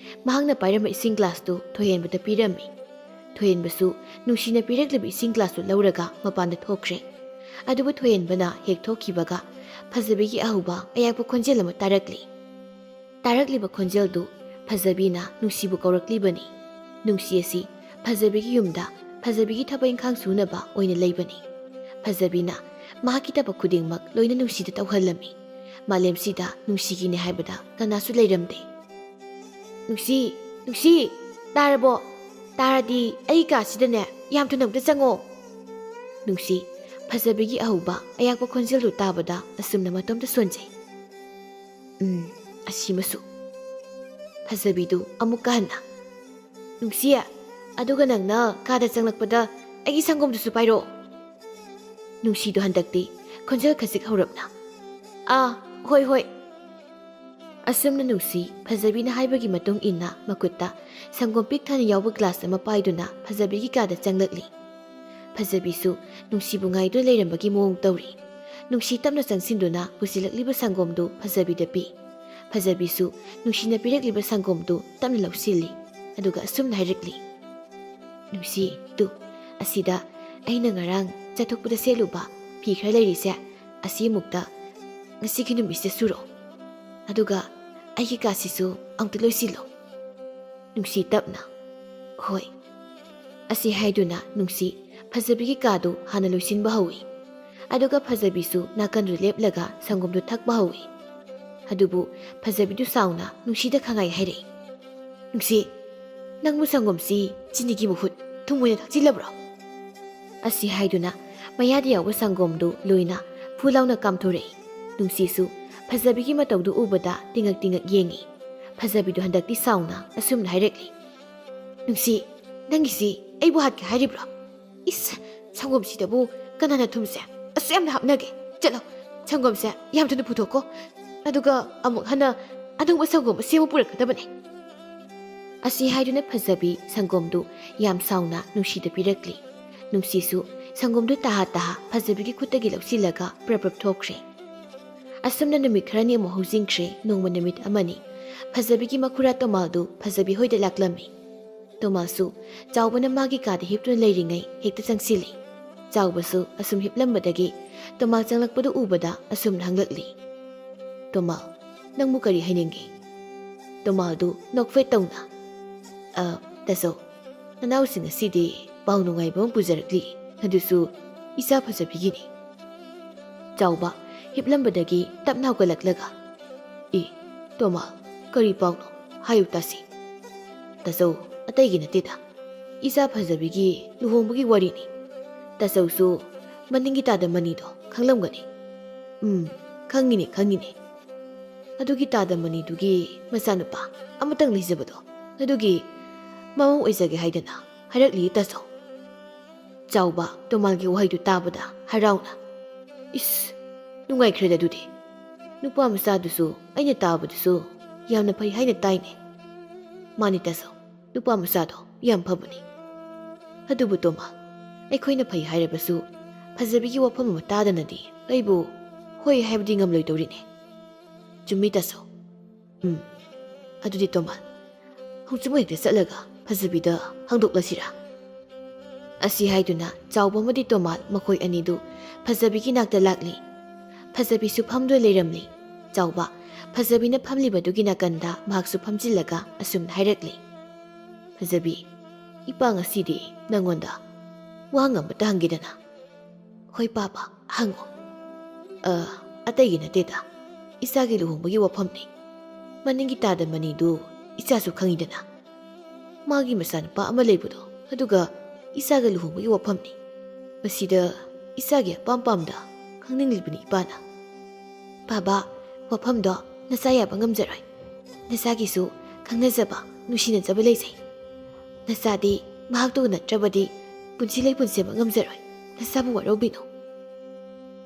ꯃꯍꯥꯛꯅ ꯄꯥꯏꯔꯝꯕ ꯏꯁꯤꯡ ꯒ꯭ꯂꯥꯁꯇꯨ ꯊꯣꯏꯍꯦꯟꯕꯗ ꯄꯤꯔꯝꯃꯤ꯫ ꯊꯣꯏꯍꯦꯟꯕꯁꯨ ꯅꯨꯡꯁꯤꯅ ꯄꯤꯔꯛꯂꯤꯕ ꯏꯁꯤꯡ ꯒ꯭ꯂꯥꯁꯇꯨ ꯂꯧꯔꯒ ꯃꯄꯥꯟꯗ ꯊꯣꯛꯈ꯭ꯔꯦ꯫ ꯑꯗꯨꯕꯨ ꯊꯣꯏꯍꯦꯟꯕꯅ ꯍꯦꯛ ꯊꯣꯛꯈꯤꯕꯒ ꯐꯖꯕꯤꯒꯤ ꯑꯍꯧꯕ ꯑꯌꯥꯛꯄ ꯈꯣꯟꯖꯦꯜ ꯑꯃ ꯇꯥꯔꯛꯂꯤ꯫ ꯇꯥꯔꯛꯂꯤꯕ ꯈꯣꯟꯖꯦꯜꯗꯨ ꯐꯖꯕꯤꯅ ꯅꯨꯡꯁꯤꯕꯨ ꯀꯧꯔꯛꯂꯤꯕꯅꯤ꯫ ꯅꯨꯡꯁꯤ ꯑꯁꯤ ꯐꯖꯕꯤꯒꯤ ꯌꯨꯝꯗ ꯐꯖꯕꯤꯒꯤ ꯊꯕꯛ ꯏꯪꯈꯥꯡ ꯁꯨꯅꯕ ꯑꯣꯏꯅ ꯂꯩꯕꯅꯤ꯫ ꯐꯖꯕꯤꯅ ꯃꯍꯥꯛꯀꯤ ꯊꯕꯛ ꯈꯨꯗꯤꯡꯃꯛ ꯂꯣꯏꯅ ꯅꯨꯡꯁꯤꯗ ꯇꯧꯍꯜꯂꯝꯃꯤ꯫ ꯃꯥꯂꯦꯝꯁꯤꯗ ꯅꯨꯡꯁꯤꯒꯤꯅꯤ ꯍꯥꯏꯕꯗ ꯀꯅꯥꯁꯨ ꯂꯩꯔꯝꯗꯦ꯫ "ꯅꯨꯡꯁꯤ, ꯅꯨꯡꯁꯤ, ꯇꯥꯔꯕꯣ? ꯇꯥꯔꯗꯤ ꯑꯩ ꯀꯥꯁꯤꯗꯅꯦ ꯌꯥꯝ ꯊꯨꯅ ꯑꯝꯇ ꯆꯪꯉꯣ꯫" ꯅꯨꯡꯁꯤ ꯐꯖꯕꯤꯒꯤ ꯑꯍꯧꯕ ꯑꯌꯥꯛꯄ ꯈꯣꯟꯖꯦꯜꯗꯨ ꯇꯥꯕꯗ ꯑꯁꯨꯝꯅ ꯃꯇꯣꯝꯇ ꯁꯣꯟꯖꯩ꯫ ꯎꯝ, ꯑꯁꯤꯃꯁꯨ꯫ ꯐꯖꯕꯤꯗꯨ ꯑꯃꯨꯛꯀ ꯍꯟꯅ, "ꯅꯨꯡꯁꯤ, ꯑꯗꯨꯒ ꯅꯪꯅ ꯀꯥꯗ ꯆꯪꯂꯛꯄꯗ ꯑꯩꯒꯤ ꯁꯪꯒꯣꯝꯗꯨꯁꯨ ꯄꯥꯏꯔꯛꯑꯣ꯫" ꯅꯨꯡꯁꯤꯗꯨ ꯍꯟꯗꯛꯇꯤ ꯈꯣꯟꯖꯦꯜ ꯈꯖꯤꯛ ꯍꯧꯔꯞꯅ, "ꯑꯥ, ꯍꯣꯏ, ꯍꯣꯏ꯫" ꯑꯁꯨꯝꯅ ꯅꯨꯡꯁꯤ ꯐꯖꯕꯤꯅ ꯍꯥꯏꯕꯒꯤ ꯃꯇꯨꯡ ꯏꯟꯅ ꯃꯈꯨꯠꯇ ꯁꯪꯒꯣꯝ ꯄꯤꯛ ꯊꯟꯅ ꯌꯥꯎꯕ ꯒ꯭ꯂꯥꯁ ꯑꯃ ꯄꯥꯏꯗꯨꯅ ꯐꯖꯕꯤꯒꯤ ꯀꯥꯗ ꯆꯪꯂꯛꯂꯤ꯫ ꯐꯖꯕꯤꯁꯨ ꯅꯨꯡꯁꯤꯕꯨ ꯉꯥꯏꯗꯨꯅ ꯂꯩꯔꯝꯕꯒꯤ ꯃꯑꯣꯡ ꯇꯧꯔꯤ꯫ ꯅꯨꯡꯁꯤ ꯇꯞꯅ ꯆꯪꯁꯤꯟꯗꯨꯅ ꯄꯨꯁꯤꯜꯂꯛꯂꯤꯕ ꯁꯪꯒꯣꯝꯗꯨ ꯐꯖꯕꯤꯗ ꯄꯤ꯫ ꯐꯖꯕꯤꯁꯨ ꯅꯨꯡꯁꯤꯅ ꯄꯤꯔꯛꯂꯤꯕ ꯁꯪꯒꯣꯝꯗꯨ ꯇꯞꯅ ꯂꯧꯁꯤꯜꯂꯤ꯫ ꯑꯗꯨꯒ ꯑꯁꯨꯝꯅ ꯍꯥꯏꯔꯛꯂꯤ, "ꯅꯨꯡꯁꯤ, ꯇꯨ, ꯑꯁꯤꯗ ꯑꯩꯅ ꯉꯔꯥꯡ ꯆꯠꯊꯣꯛꯄꯗ ꯁꯦꯠꯂꯨꯕ ꯐꯤ ꯈꯔ ꯂꯩꯔꯤꯁꯦ, ꯑꯁꯤ ꯑꯃꯨꯛꯇ ꯉꯁꯤꯒꯤ ꯅꯨꯃꯤꯠꯁꯤꯗ ꯁꯨꯔꯣ꯫ ꯑꯗꯨꯒ ꯑꯩꯒꯤ ꯀꯥꯁꯤꯁꯨ ꯑꯃꯨꯛꯇ ꯂꯣꯏꯁꯤꯜꯂꯣ꯫" ꯅꯨꯡꯁꯤ ꯇꯞꯅ, "ꯍꯣꯏ꯫" ꯑꯁꯤ ꯍꯥꯏꯗꯨꯅ ꯅꯨꯡꯁꯤ ꯐꯖꯕꯤꯒꯤ ꯀꯥꯗꯨ ꯍꯥꯟꯅ ꯂꯣꯏꯁꯤꯟꯕ ꯍꯧꯏ꯫ ꯑꯗꯨꯒ ꯐꯖꯕꯤꯁꯨ ꯅꯥꯀꯟꯗꯨꯗ ꯂꯦꯞꯂꯒ ꯁꯪꯒꯣꯝꯗꯨ ꯊꯛꯄ ꯍꯧꯏ꯫ ꯑꯗꯨꯕꯨ ꯐꯖꯕꯤꯗꯨ ꯁꯥꯎꯅ ꯅꯨꯡꯁꯤꯗ ꯈꯪꯉꯥꯏ ꯍꯥꯏꯔꯛꯏ, "ꯅꯨꯡꯁꯤ, ꯅꯪꯕꯨ ꯁꯪꯒꯣꯝꯁꯤ ꯆꯤꯅꯤꯒꯤ ꯃꯍꯨꯠ ꯊꯨꯝ ꯑꯣꯏꯅ ꯊꯛꯆꯤꯜꯂꯕ꯭ꯔꯣ?" ꯑꯁꯤ ꯍꯥꯏꯗꯨꯅ ꯃꯌꯥꯗ ꯌꯥꯎꯕ ꯁꯪꯒꯣꯝꯗꯨ ꯂꯣꯏꯅ ꯐꯨ ꯂꯥꯎꯅ ꯀꯥꯝꯊꯣꯔꯛꯏ꯫ ꯅꯨꯡꯁꯤꯁꯨ ꯐꯖꯕꯤꯒꯤ ꯃꯇꯧꯗꯨ ꯎꯕꯗ ꯇꯤꯉꯛ ꯇꯤꯉꯛ ꯌꯦꯡꯏ꯫ ꯐꯖꯕꯤꯗꯨ ꯍꯟꯗꯛꯇꯤ ꯁꯥꯎꯅ ꯑꯁꯨꯝꯅ ꯍꯥꯏꯔꯛꯂꯤ, "ꯅꯨꯡꯁꯤ, ꯅꯪꯒꯤꯁꯤ ꯑꯩꯕꯨ ꯍꯥꯠꯀꯦ ꯍꯥꯏꯔꯤꯕ꯭ꯔꯣ? ꯏꯁ, ꯁꯪꯒꯣꯝꯁꯤꯗꯕꯨ ꯀꯅꯥꯅ ꯊꯨꯝꯁꯦ ꯑꯁꯨꯛ ꯌꯥꯝꯅ ꯍꯥꯞꯅꯒꯦ? ꯆꯠꯂꯣ, ꯁꯪꯒꯣꯝꯁꯦ ꯌꯥꯝ ꯊꯨꯅ ꯄꯨꯊꯣꯛꯀꯣ꯫ ꯑꯗꯨꯒ ꯑꯃꯨꯛ ꯍꯟꯅ ꯑꯅꯧꯕ ꯁꯪꯒꯣꯝ ꯑꯁꯦꯝꯕ ꯄꯨꯔꯛꯀꯗꯕꯅꯦ꯫" ꯑꯁꯤ ꯍꯥꯏꯗꯨꯅ ꯐꯖꯕꯤ ꯁꯪꯒꯣꯝꯗꯨ ꯌꯥꯝ ꯁꯥꯎꯅ ꯅꯨꯡꯁꯤꯗ ꯄꯤꯔꯛꯂꯤ꯫ ꯅꯨꯡꯁꯤꯁꯨ ꯁꯪꯒꯣꯝꯗꯨ ꯇꯍꯥ ꯇꯍꯥ ꯐꯖꯕꯤꯒꯤ ꯈꯨꯠꯇꯒꯤ ꯂꯧꯁꯤꯜꯂꯒ ꯄ꯭ꯔꯞ ꯄ꯭ꯔꯞ ꯊꯣꯛꯈ꯭ꯔꯦ꯫ ꯑꯁꯨꯝꯅ ꯅꯨꯃꯤꯠ ꯈꯔꯅꯤ ꯑꯃꯨꯛ ꯍꯧꯖꯤꯟꯈ꯭ꯔꯦ꯫ ꯅꯣꯡꯃ ꯅꯨꯃꯤꯠ ꯑꯃꯅꯤ ꯐꯖꯕꯤꯒꯤ ꯃꯈꯨꯔꯥ ꯇꯣꯃꯥꯜꯗꯨ ꯐꯖꯕꯤ ꯍꯣꯏꯗ ꯂꯥꯛꯂꯝꯃꯤ꯫ ꯇꯣꯃꯥꯜꯁꯨ ꯆꯥꯎꯕꯅ ꯃꯥꯒꯤ ꯀꯥꯗ ꯍꯤꯞꯇꯨꯅ ꯂꯩꯔꯤꯉꯩ ꯍꯦꯛꯇ ꯆꯪꯁꯤꯜꯂꯤ꯫ ꯆꯥꯎꯕꯁꯨ ꯑꯁꯨꯝ ꯍꯤꯞꯂꯝꯕꯗꯒꯤ ꯇꯣꯃꯥꯜ ꯆꯪꯂꯛꯄꯗꯨ ꯎꯕꯗ ꯑꯁꯨꯝꯅ ꯍꯪꯂꯛꯂꯤ, "ꯇꯣꯃꯥꯜ, ꯅꯪꯕꯨ ꯀꯔꯤ ꯍꯥꯏꯅꯤꯡꯒꯦ?" ꯇꯣꯃꯥꯜꯗꯨ ꯅꯣꯛꯐꯦꯠ ꯇꯧꯅ, "ꯑ, ꯇꯥꯆꯧ, ꯅꯅꯥꯎꯁꯤꯡ ꯑꯁꯤꯗꯤ ꯄꯥꯎ ꯅꯨꯡꯉꯥꯏꯕ ꯑꯃ ꯄꯨꯖꯔꯛꯂꯤ, ꯑꯗꯨꯁꯨ ꯏꯆꯥ ꯐꯖꯕꯤꯒꯤꯅꯤ꯫" ꯆꯥꯎꯕ ꯍꯤꯞꯂꯝꯕꯗꯒꯤ ꯇꯞꯅ ꯍꯧꯒꯠꯂꯛꯂꯒ, "ꯏ, ꯇꯣꯃꯥ, ꯀꯔꯤ ꯄꯥꯎꯅꯣ? ꯍꯥꯏꯌꯨ ꯇꯥꯁꯤ꯫" "ꯇꯥꯆꯧ, ꯑꯇꯩꯒꯤ ꯅꯠꯇꯦꯗ, ꯏꯆꯥ ꯐꯖꯕꯤꯒꯤ ꯂꯨꯍꯣꯡꯕꯒꯤ ꯋꯥꯔꯤꯅꯤ꯫ ꯇꯥꯆꯧꯁꯨ ꯃꯅꯤꯡꯒꯤ ꯇꯥꯗ ꯃꯅꯤꯗꯣ ꯈꯪꯂꯝꯒꯅꯤ꯫" "ꯎꯝ, ꯈꯪꯉꯤꯅꯦ, ꯈꯪꯉꯤꯅꯦ꯫ ꯑꯗꯨꯒꯤ ꯇꯥꯗ ꯃꯅꯤꯗꯨꯒꯤ ꯃꯆꯥꯅꯨꯄꯥ ꯑꯃꯇꯪ ꯂꯩꯖꯕꯗꯣ, ꯑꯗꯨꯒꯤ ꯃꯃꯧ ꯑꯣꯏꯖꯒꯦ ꯍꯥꯏꯗꯅ ꯍꯥꯏꯔꯛꯂꯤ ꯇꯥꯆꯧ꯫" ꯆꯥꯎꯕ ꯇꯣꯃꯥꯜꯒꯤ ꯋꯥꯍꯩꯗꯨ ꯇꯥꯕꯗ ꯍꯔꯥꯎꯅ, "ꯏꯁ, ꯅꯨꯡꯉꯥꯏꯈ꯭ꯔꯦꯗ ꯑꯗꯨꯗꯤ꯫ ꯅꯨꯄꯥ ꯃꯆꯥꯗꯨꯁꯨ ꯑꯩꯅ ꯇꯥꯕꯗꯁꯨ ꯌꯥꯝꯅ ꯐꯩ ꯍꯥꯏꯅ ꯇꯥꯏꯅꯦ꯫" "ꯃꯥꯅꯤ ꯇꯥꯆꯧ, ꯅꯨꯄꯥ ꯃꯆꯥꯗꯣ ꯌꯥꯝ ꯐꯕꯅꯤ꯫ ꯑꯗꯨꯕꯨ ꯇꯣꯃꯥꯜ, ꯑꯩꯈꯣꯏꯅ ꯐꯩ ꯍꯥꯏꯔꯕꯁꯨ ꯐꯖꯕꯤꯒꯤ ꯋꯥꯐꯝ ꯑꯃ ꯇꯥꯗꯅꯗꯤ ꯑꯩꯕꯨ ꯍꯣꯏ ꯍꯥꯏꯕꯗꯤ ꯉꯝꯂꯣꯏꯗꯧꯔꯤꯅꯦ꯫ ꯆꯨꯝꯃꯤ ꯇꯥꯁꯣ꯫ ꯎꯝ, ꯑꯗꯨꯗꯤ ꯇꯣꯃꯥꯜ, ꯍꯧꯖꯤꯛꯃꯛ ꯍꯦꯛꯇ ꯆꯠꯂꯒ ꯐꯖꯕꯤꯗ ꯍꯪꯗꯣꯛꯂꯁꯤꯔꯥ? ꯑꯁꯤ ꯍꯥꯏꯗꯨꯅ ꯆꯥꯎꯕ ꯑꯃꯗꯤ ꯇꯣꯃꯥꯜ ꯃꯈꯣꯏ ꯑꯅꯤꯗꯨ ꯐꯖꯕꯤꯒꯤ ꯅꯥꯛꯇ ꯂꯥꯛꯂꯤ꯫ ꯐꯖꯕꯤꯁꯨ ꯐꯝꯗꯨꯅ ꯂꯩꯔꯝꯂꯤ꯫ ꯆꯥꯎꯕ, ꯐꯖꯕꯤꯅ ꯐꯝꯂꯤꯕꯗꯨꯒꯤ ꯅꯥꯀꯟꯗ ꯃꯍꯥꯛꯁꯨ ꯐꯝꯖꯤꯜꯂꯒ ꯑꯁꯨꯝꯅ ꯍꯥꯏꯔꯛꯂꯤ, "ꯐꯖꯕꯤ, ꯏꯄꯥ ꯉꯁꯤꯗꯤ ꯅꯪꯉꯣꯟꯗ ꯋꯥꯍꯪ ꯑꯃꯇ ꯍꯪꯒꯦꯗꯅ?" "ꯍꯣꯏ ꯄꯥꯕ, ꯍꯪꯉꯣ꯫" "ꯑ, ꯑꯇꯩꯒꯤ ꯅꯠꯇꯦꯗ, ꯏꯆꯥꯒꯤ ꯂꯨꯍꯣꯡꯕꯒꯤ ꯋꯥꯐꯝꯅꯤ꯫ ꯃꯅꯤꯡꯒꯤ ꯇꯥꯗ ꯃꯅꯤꯗꯨ ꯏꯆꯥꯁꯨ ꯈꯪꯉꯤꯗꯅ꯫ ꯃꯥꯒꯤ ꯃꯆꯥꯅꯨꯄꯥ ꯑꯃ ꯂꯩꯕꯗꯣ, ꯑꯗꯨꯒ ꯏꯆꯥꯒ ꯂꯨꯍꯣꯡꯕꯒꯤ ꯋꯥꯐꯝꯅꯤ꯫ ꯃꯁꯤꯗ ꯏꯆꯥꯒꯤ ꯑꯄꯥꯝ ꯄꯥꯝꯗ ꯈꯪꯅꯤꯡꯂꯤꯕꯅꯤ ꯏꯄꯥꯅ꯫" "ꯄꯥꯕ, ꯋꯥꯐꯝꯗꯣ ꯅꯆꯥ ꯌꯥꯕ ꯉꯝꯖꯔꯣꯏ꯫ ꯅꯆꯥꯒꯤꯁꯨ ꯈꯪꯅꯖꯕ, ꯅꯨꯡꯁꯤꯅꯖꯕ ꯂꯩꯖꯩ꯫ ꯅꯆꯥꯗꯤ ꯃꯍꯥꯛꯇꯨ ꯅꯠꯇ꯭ꯔꯕꯗꯤ ꯄꯨꯟꯁꯤ ꯂꯩꯄꯨꯟ ꯁꯦꯝꯕ ꯉꯝꯖꯔꯣꯏ꯫ ꯅꯆꯥꯕꯨ ꯋꯥꯔꯧꯕꯤꯅꯨ꯫"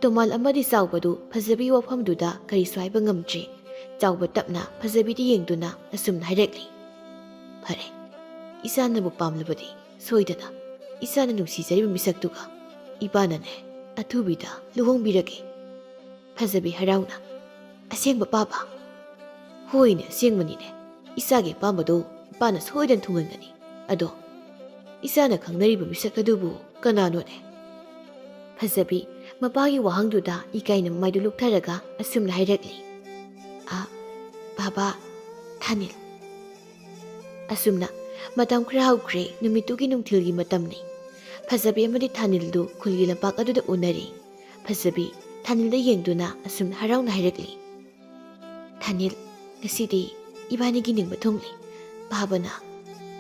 ꯇꯣꯃꯥꯜ ꯑꯃꯗꯤ ꯆꯥꯎꯕꯗꯨ ꯐꯖꯕꯤꯒꯤ ꯋꯥꯐꯝꯗꯨꯗ ꯀꯔꯤꯁꯨ ꯍꯥꯏꯕ ꯉꯝꯗ꯭ꯔꯤ꯫ ꯆꯥꯎꯕ ꯇꯞꯅ ꯐꯖꯕꯤꯗ ꯌꯦꯡꯗꯨꯅ ꯑꯁꯨꯝꯅ ꯍꯥꯏꯔꯛꯂꯤ, "ꯐꯔꯦ, ꯏꯆꯥꯅꯕꯨ ꯄꯥꯝꯂꯕꯗꯤ ꯁꯣꯏꯗꯅ ꯏꯆꯥꯅ ꯅꯨꯡꯁꯤꯖꯔꯤꯕ ꯃꯤꯁꯛꯇꯨꯒ ꯏꯄꯥꯅꯅꯦ ꯑꯊꯨꯕꯤꯗ ꯂꯨꯍꯣꯡꯕꯤꯔꯒꯦ꯫" ꯐꯖꯕꯤ ꯍꯔꯥꯎꯅ, "ꯑꯁꯦꯡꯕ ꯄꯥꯕ?" "ꯍꯣꯏꯅꯦ, ꯑꯁꯦꯡꯕꯅꯤꯅꯦ꯫ ꯏꯆꯥꯒꯤ ꯑꯄꯥꯝꯕꯗꯣ ꯏꯄꯥꯅ ꯁꯣꯏꯗꯅ ꯊꯨꯡꯍꯟꯒꯅꯤ꯫ ꯑꯗꯣ ꯏꯆꯥꯅ ꯈꯪꯅꯔꯤꯕ ꯃꯤꯁꯛ ꯑꯗꯨꯕꯨ ꯀꯅꯥꯅꯣꯅꯦ?" ꯐꯖꯕꯤ ꯃꯄꯥꯒꯤ ꯋꯥꯍꯪꯗꯨꯗ ꯏꯀꯥꯏꯅ ꯃꯃꯥꯏꯗꯨ ꯂꯨꯛꯊꯔꯒ ꯑꯁꯨꯝꯅ ꯍꯥꯏꯔꯛꯂꯤ, "ꯑ, ꯕꯥꯕꯥ, ꯊꯥꯅꯤꯜ꯫" ꯑꯁꯨꯝꯅ ꯃꯇꯝ ꯈꯔ ꯍꯧꯈ꯭ꯔꯦ꯫ ꯅꯨꯃꯤꯠꯇꯨꯒꯤ ꯅꯨꯡꯊꯤꯜꯒꯤ ꯃꯇꯝꯅꯤ꯫ ꯐꯖꯕꯤ ꯑꯃꯗꯤ ꯊꯥꯅꯤꯜꯗꯨ ꯈꯨꯜꯒꯤ ꯂꯝꯄꯥꯛ ꯑꯗꯨꯗ ꯎꯅꯔꯤ꯫ ꯐꯖꯕꯤ ꯊꯥꯅꯤꯜꯗ ꯌꯦꯡꯗꯨꯅ ꯑꯁꯨꯝꯅ ꯍꯔꯥꯎꯅ ꯍꯥꯏꯔꯛꯂꯤ, "ꯊꯥꯅꯤꯜ, ꯉꯁꯤꯗꯤ ꯏꯕꯥꯅꯤꯒꯤ ꯅꯤꯡꯕ ꯊꯨꯡꯂꯦ꯫ ꯕꯥꯕꯥꯅ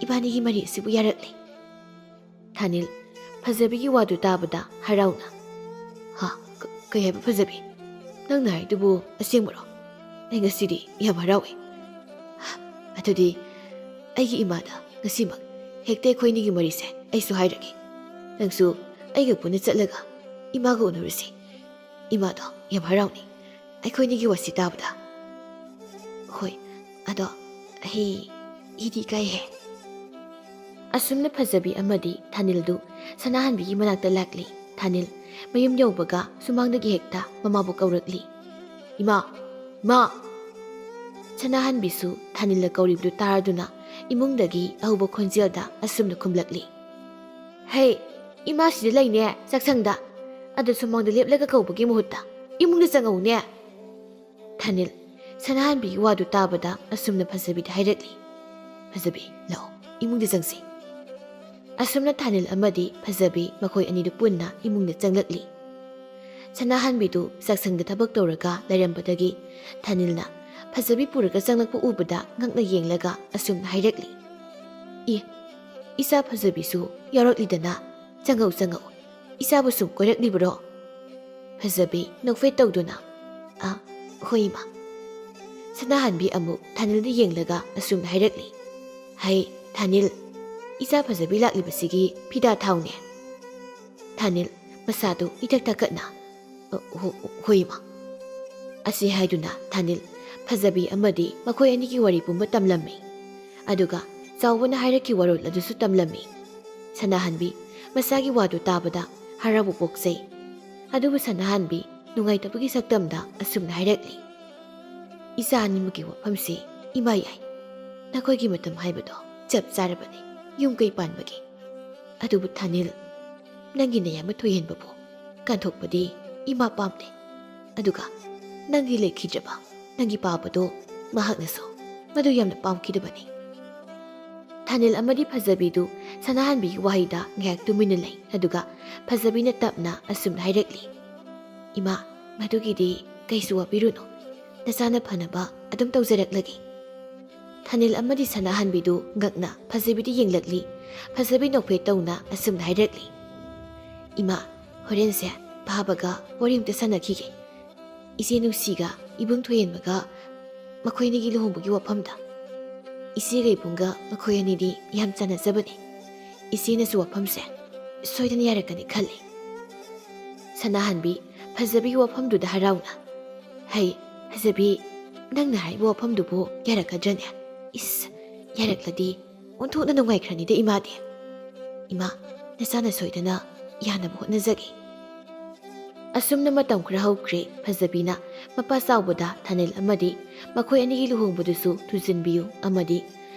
ꯏꯕꯥꯅꯤꯒꯤ ꯃꯔꯤ ꯑꯁꯤꯕꯨ ꯌꯥꯔꯛꯂꯦ꯫" ꯊꯥꯅꯤꯜ ꯐꯖꯕꯤꯒꯤ ꯋꯥꯗꯨ ꯇꯥꯕꯗ ꯍꯔꯥꯎꯅ, "ꯍꯥ? ꯀ-, ꯀꯩ ꯍꯥꯏꯕ ꯐꯖꯕꯤ? ꯅꯪꯅ ꯍꯥꯏꯗꯨꯕꯨ ꯑꯁꯦꯡꯕꯔꯣ? ꯑꯩ ꯉꯁꯤꯗꯤ ꯌꯥꯝ ꯍꯔꯥꯎꯏ꯫ ꯑꯗꯨꯗꯤ ꯑꯩꯒꯤ ꯏꯃꯥꯗ ꯉꯁꯤꯃꯛ ꯍꯦꯛꯇ ꯑꯩꯈꯣꯏꯅꯤꯒꯤ ꯃꯔꯤꯁꯦ ꯑꯩꯁꯨ ꯍꯥꯏꯔꯒꯦ꯫ ꯅꯪꯁꯨ ꯑꯩꯒ ꯄꯨꯟꯅ ꯆꯠꯂꯒ ꯏꯃꯥꯒ ꯎꯅꯔꯨꯁꯤ꯫ ꯏꯃꯥꯗꯣ ꯌꯥꯝ ꯍꯔꯥꯎꯅꯤ ꯑꯩꯈꯣꯏꯅꯤꯒꯤ ꯋꯥꯁꯤ ꯇꯥꯕꯗ꯫" "ꯍꯣꯏ, ꯑꯗꯣ ꯑꯩ, ꯑꯩꯗꯤ ꯏꯀꯥꯏꯍꯦ꯫" ꯑꯁꯨꯝꯅ ꯐꯖꯕꯤ ꯑꯃꯗꯤ ꯊꯥꯅꯤꯜꯗꯨ ꯁꯅꯥꯍꯟꯕꯤꯒꯤ ꯃꯅꯥꯛꯇ ꯂꯥꯛꯂꯤ꯫ ꯊꯥꯅꯤꯜ ꯃꯌꯨꯝ ꯌꯧꯕꯒ ꯁꯨꯃꯥꯡꯗꯒꯤ ꯍꯦꯛꯇ ꯃꯃꯥꯕꯨ ꯀꯧꯔꯛꯂꯤ꯫ "ꯏꯃꯥ! ꯏꯃꯥ!" ꯁꯅꯥꯍꯟꯕꯤꯁꯨ ꯊꯥꯅꯤꯜꯅ ꯀꯧꯔꯤꯕꯗꯨ ꯇꯥꯔꯗꯨꯅ ꯏꯃꯨꯡꯗꯒꯤ ꯑꯍꯧꯕ ꯈꯣꯟꯖꯦꯜꯗ ꯑꯁꯨꯝꯅ ꯈꯨꯝꯂꯛꯂꯤ꯫ "ꯍꯦ! ꯏꯃꯥ ꯁꯤꯗ ꯂꯩꯅꯦ, ꯆꯥꯛꯁꯪꯗ꯫ ꯑꯗꯨ ꯁꯨꯃꯥꯡꯗ ꯂꯦꯞꯂꯒ ꯀꯧꯕꯒꯤ ꯃꯍꯨꯠꯇ ꯏꯃꯨꯡꯗ ꯆꯪꯉꯛꯎꯅꯦ꯫" ꯊꯥꯅꯤꯜ, ꯁꯅꯥꯍꯟꯕꯤꯒꯤ ꯋꯥꯗꯨ ꯇꯥꯕꯗ ꯑꯁꯨꯝꯅ ꯐꯖꯕꯤꯗ ꯍꯥꯏꯔꯛꯂꯤ꯫ "ꯐꯖꯕꯤ, ꯂꯥꯛꯑꯣ, ꯏꯃꯨꯡꯗ ꯆꯪꯁꯤ꯫" ꯑꯁꯨꯝꯅ ꯊꯥꯅꯤꯜ ꯑꯃꯗꯤ ꯐꯖꯕꯤ ꯃꯈꯣꯏ ꯑꯅꯤꯗꯨ ꯄꯨꯟꯅ ꯏꯃꯨꯡꯗ ꯆꯪꯂꯛꯂꯤ꯫ ꯁꯅꯥꯍꯟꯕꯤꯗꯨ ꯆꯥꯛꯁꯪꯗ ꯊꯕꯛ ꯇꯧꯔꯒ ꯂꯩꯔꯝꯕꯗꯒꯤ ꯊꯥꯅꯤꯜꯅ ꯐꯖꯕꯤ ꯄꯨꯔꯒ ꯆꯪꯂꯛꯄ ꯎꯕꯗ ꯉꯛꯅ ꯌꯦꯡꯂꯒ ꯑꯁꯨꯝꯅ ꯍꯥꯏꯔꯛꯂꯤ꯫ "ꯏ, ꯏꯆꯥ ꯐꯖꯕꯤꯁꯨ ꯌꯥꯎꯔꯛꯂꯤꯗꯅ꯫ ꯆꯪꯉꯛꯎ, ꯆꯪꯉꯛꯎ꯫ ꯏꯆꯥꯕꯨ ꯁꯨꯝ ꯀꯣꯏꯔꯛꯂꯤꯕ꯭ꯔꯣ?" ꯐꯖꯕꯤ ꯅꯣꯛꯐꯦꯠ ꯇꯧꯗꯨꯅ, "ꯑ, ꯍꯣꯏ ꯏꯃꯥ꯫" ꯁꯅꯥꯍꯟꯕꯤ ꯑꯃꯨꯛ ꯊꯥꯅꯤꯜꯗ ꯌꯦꯡꯂꯒ ꯑꯁꯨꯝꯅ ꯍꯥꯏꯔꯛꯂꯤ꯫ "ꯍꯩ, ꯊꯥꯅꯤꯜ, ꯏꯆꯥ ꯐꯖꯕꯤ ꯂꯥꯛꯂꯤꯕꯁꯤꯒꯤ ꯐꯤꯗꯥ ꯊꯥꯎꯅꯦ꯫" ꯊꯥꯅꯤꯜ ꯃꯁꯥꯗꯨ ꯏꯊꯛ ꯊꯛꯀꯠꯅ, "ꯑ, ꯍꯣ-, ꯍꯣꯏ ꯏꯃꯥ꯫" ꯑꯁꯤ ꯍꯥꯏꯗꯨꯅ ꯊꯥꯅꯤꯜ ꯐꯖꯕꯤ ꯑꯃꯗꯤ ꯃꯈꯣꯏ ꯑꯅꯤꯒꯤ ꯋꯥꯔꯤ ꯄꯨꯝꯕ ꯇꯝꯂꯝꯃꯤ꯫ ꯑꯗꯨꯒ ꯆꯥꯎꯕꯅ ꯍꯥꯏꯔꯛꯈꯤ ꯋꯥꯔꯣꯜ ꯑꯗꯨꯁꯨ ꯇꯝꯂꯝꯃꯤ꯫ ꯁꯅꯥꯍꯟꯕꯤ ꯃꯁꯥꯒꯤ ꯋꯥꯗꯨ ꯇꯥꯕꯗ ꯍꯔꯥꯎꯕ ꯄꯣꯛꯆꯩ꯫ ꯑꯗꯨꯕꯨ ꯁꯅꯥꯍꯟꯕꯤ ꯅꯨꯡꯉꯥꯏꯇꯕꯒꯤ ꯁꯛꯇꯝꯗ ꯑꯁꯨꯝꯅ ꯍꯥꯏꯔꯛꯂꯤ꯫ "ꯏꯆꯥ ꯑꯅꯤꯃꯛꯀꯤ ꯋꯥꯐꯝꯁꯤ ꯏꯃꯥ ꯌꯥꯏ꯫ ꯅꯈꯣꯏꯒꯤ ꯃꯇꯝ ꯍꯥꯏꯕꯗꯣ ꯆꯞ ꯆꯥꯔꯕꯅꯤ ꯌꯨꯝ ꯀꯩ ꯄꯥꯟꯕꯒꯤ꯫ ꯑꯗꯨꯕꯨ ꯊꯥꯅꯤꯜ, ꯅꯪꯒꯤ ꯅꯌꯥꯝꯕ ꯊꯣꯏꯍꯦꯟꯕꯕꯨ ꯀꯥꯟꯊꯣꯛꯄꯗꯤ ꯏꯃꯥ ꯄꯥꯝꯗꯦ꯫ ꯑꯗꯨꯒ ꯅꯪꯒꯤ ꯂꯩꯈꯤꯗ꯭ꯔꯕ ꯅꯪꯒꯤ ꯄꯥꯕꯗꯣ ꯃꯍꯥꯛꯅꯁꯨ ꯃꯗꯨ ꯌꯥꯝꯅ ꯄꯥꯝꯈꯤꯗꯕꯅꯤ꯫" ꯊꯥꯅꯤꯜ ꯑꯃꯗꯤ ꯐꯖꯕꯤꯗꯨ ꯁꯅꯥꯍꯟꯕꯤꯒꯤ ꯋꯥꯍꯩꯗ ꯉꯥꯏꯍꯥꯛ ꯇꯨꯃꯤꯟꯅ ꯂꯩ꯫ ꯑꯗꯨꯒ ꯐꯖꯕꯤꯅ ꯇꯞꯅ ꯑꯁꯨꯝꯅ ꯍꯥꯏꯔꯛꯂꯤ, "ꯏꯃꯥ, ꯃꯗꯨꯒꯤꯗꯤ ꯀꯩꯁꯨ ꯋꯥꯕꯤꯔꯨꯅꯨ꯫ ꯅꯆꯥꯅ ꯐꯅꯕ ꯑꯗꯨꯝ ꯇꯧꯖꯔꯛꯂꯒꯦ꯫" ꯊꯥꯅꯤꯜ ꯑꯃꯗꯤ ꯁꯅꯥꯍꯟꯕꯤꯗꯨ ꯉꯛꯅ ꯐꯖꯕꯤꯗ ꯌꯦꯡꯂꯛꯂꯤ꯫ ꯐꯖꯕꯤ ꯅꯣꯛꯐꯦꯠ ꯇꯧꯅ ꯑꯁꯨꯝꯅ ꯍꯥꯏꯔꯛꯂꯤ, "ꯏꯃꯥ, ꯍꯣꯔꯦꯟꯁꯦ ꯄꯥꯕꯒ ꯋꯥꯔꯤ ꯑꯝꯇ ꯁꯥꯟꯅꯈꯤꯒꯦ꯫ ꯏꯆꯦ ꯅꯨꯡꯁꯤꯒ ꯏꯕꯨꯡ ꯊꯣꯏꯍꯦꯟꯕꯒ ꯃꯈꯣꯏ ꯑꯅꯤꯒꯤ ꯂꯨꯍꯣꯡꯕꯒꯤ ꯋꯥꯐꯝꯗ꯫ ꯏꯆꯦꯒ ꯏꯕꯨꯡꯒ ꯃꯈꯣꯏ ꯑꯅꯤꯗꯤ ꯌꯥꯝ ꯆꯥꯟꯅꯖꯕꯅꯤ꯫ ꯏꯆꯦꯅꯁꯨ ꯋꯥꯐꯝꯁꯦ ꯁꯣꯏꯗꯅ ꯌꯥꯔꯛꯀꯅꯤ ꯈꯜꯂꯤ꯫" ꯁꯅꯥꯍꯟꯕꯤ ꯐꯖꯕꯤꯒꯤ ꯋꯥꯐꯝꯗꯨꯗ ꯍꯔꯥꯎꯅ, "ꯍꯩ, ꯐꯖꯕꯤ, ꯅꯪꯅ ꯍꯥꯏꯔꯤꯕ ꯋꯥꯐꯝꯗꯨꯕꯨ ꯌꯥꯔꯛꯀꯗ꯭ꯔꯅꯦ? ꯏꯁ, ꯌꯥꯔꯛꯂꯗꯤ ꯑꯣꯟꯊꯣꯛꯅ ꯅꯨꯡꯉꯥꯏꯈ꯭ꯔꯅꯤꯗ ꯏꯃꯥꯗꯤ꯫ ꯏꯃꯥ, ꯅꯆꯥꯅ ꯁꯣꯏꯗꯅ ꯌꯥꯅꯕ ꯍꯣꯠꯅꯖꯒꯦ꯫" ꯑꯁꯨꯝꯅ ꯃꯇꯝ ꯈꯔ ꯍꯧꯈ꯭ꯔꯦ꯫ ꯐꯖꯕꯤꯅ ꯃꯄꯥ ꯆꯥꯎꯕꯗ ꯊꯥꯅꯤꯜ ꯑꯃꯗꯤ ꯃꯈꯣꯏ ꯑꯅꯤꯒꯤ ꯂꯨꯍꯣꯡꯕꯗꯨꯁꯨ ꯊꯨꯖꯤꯟꯕꯤꯌꯨ ꯑꯃꯗꯤ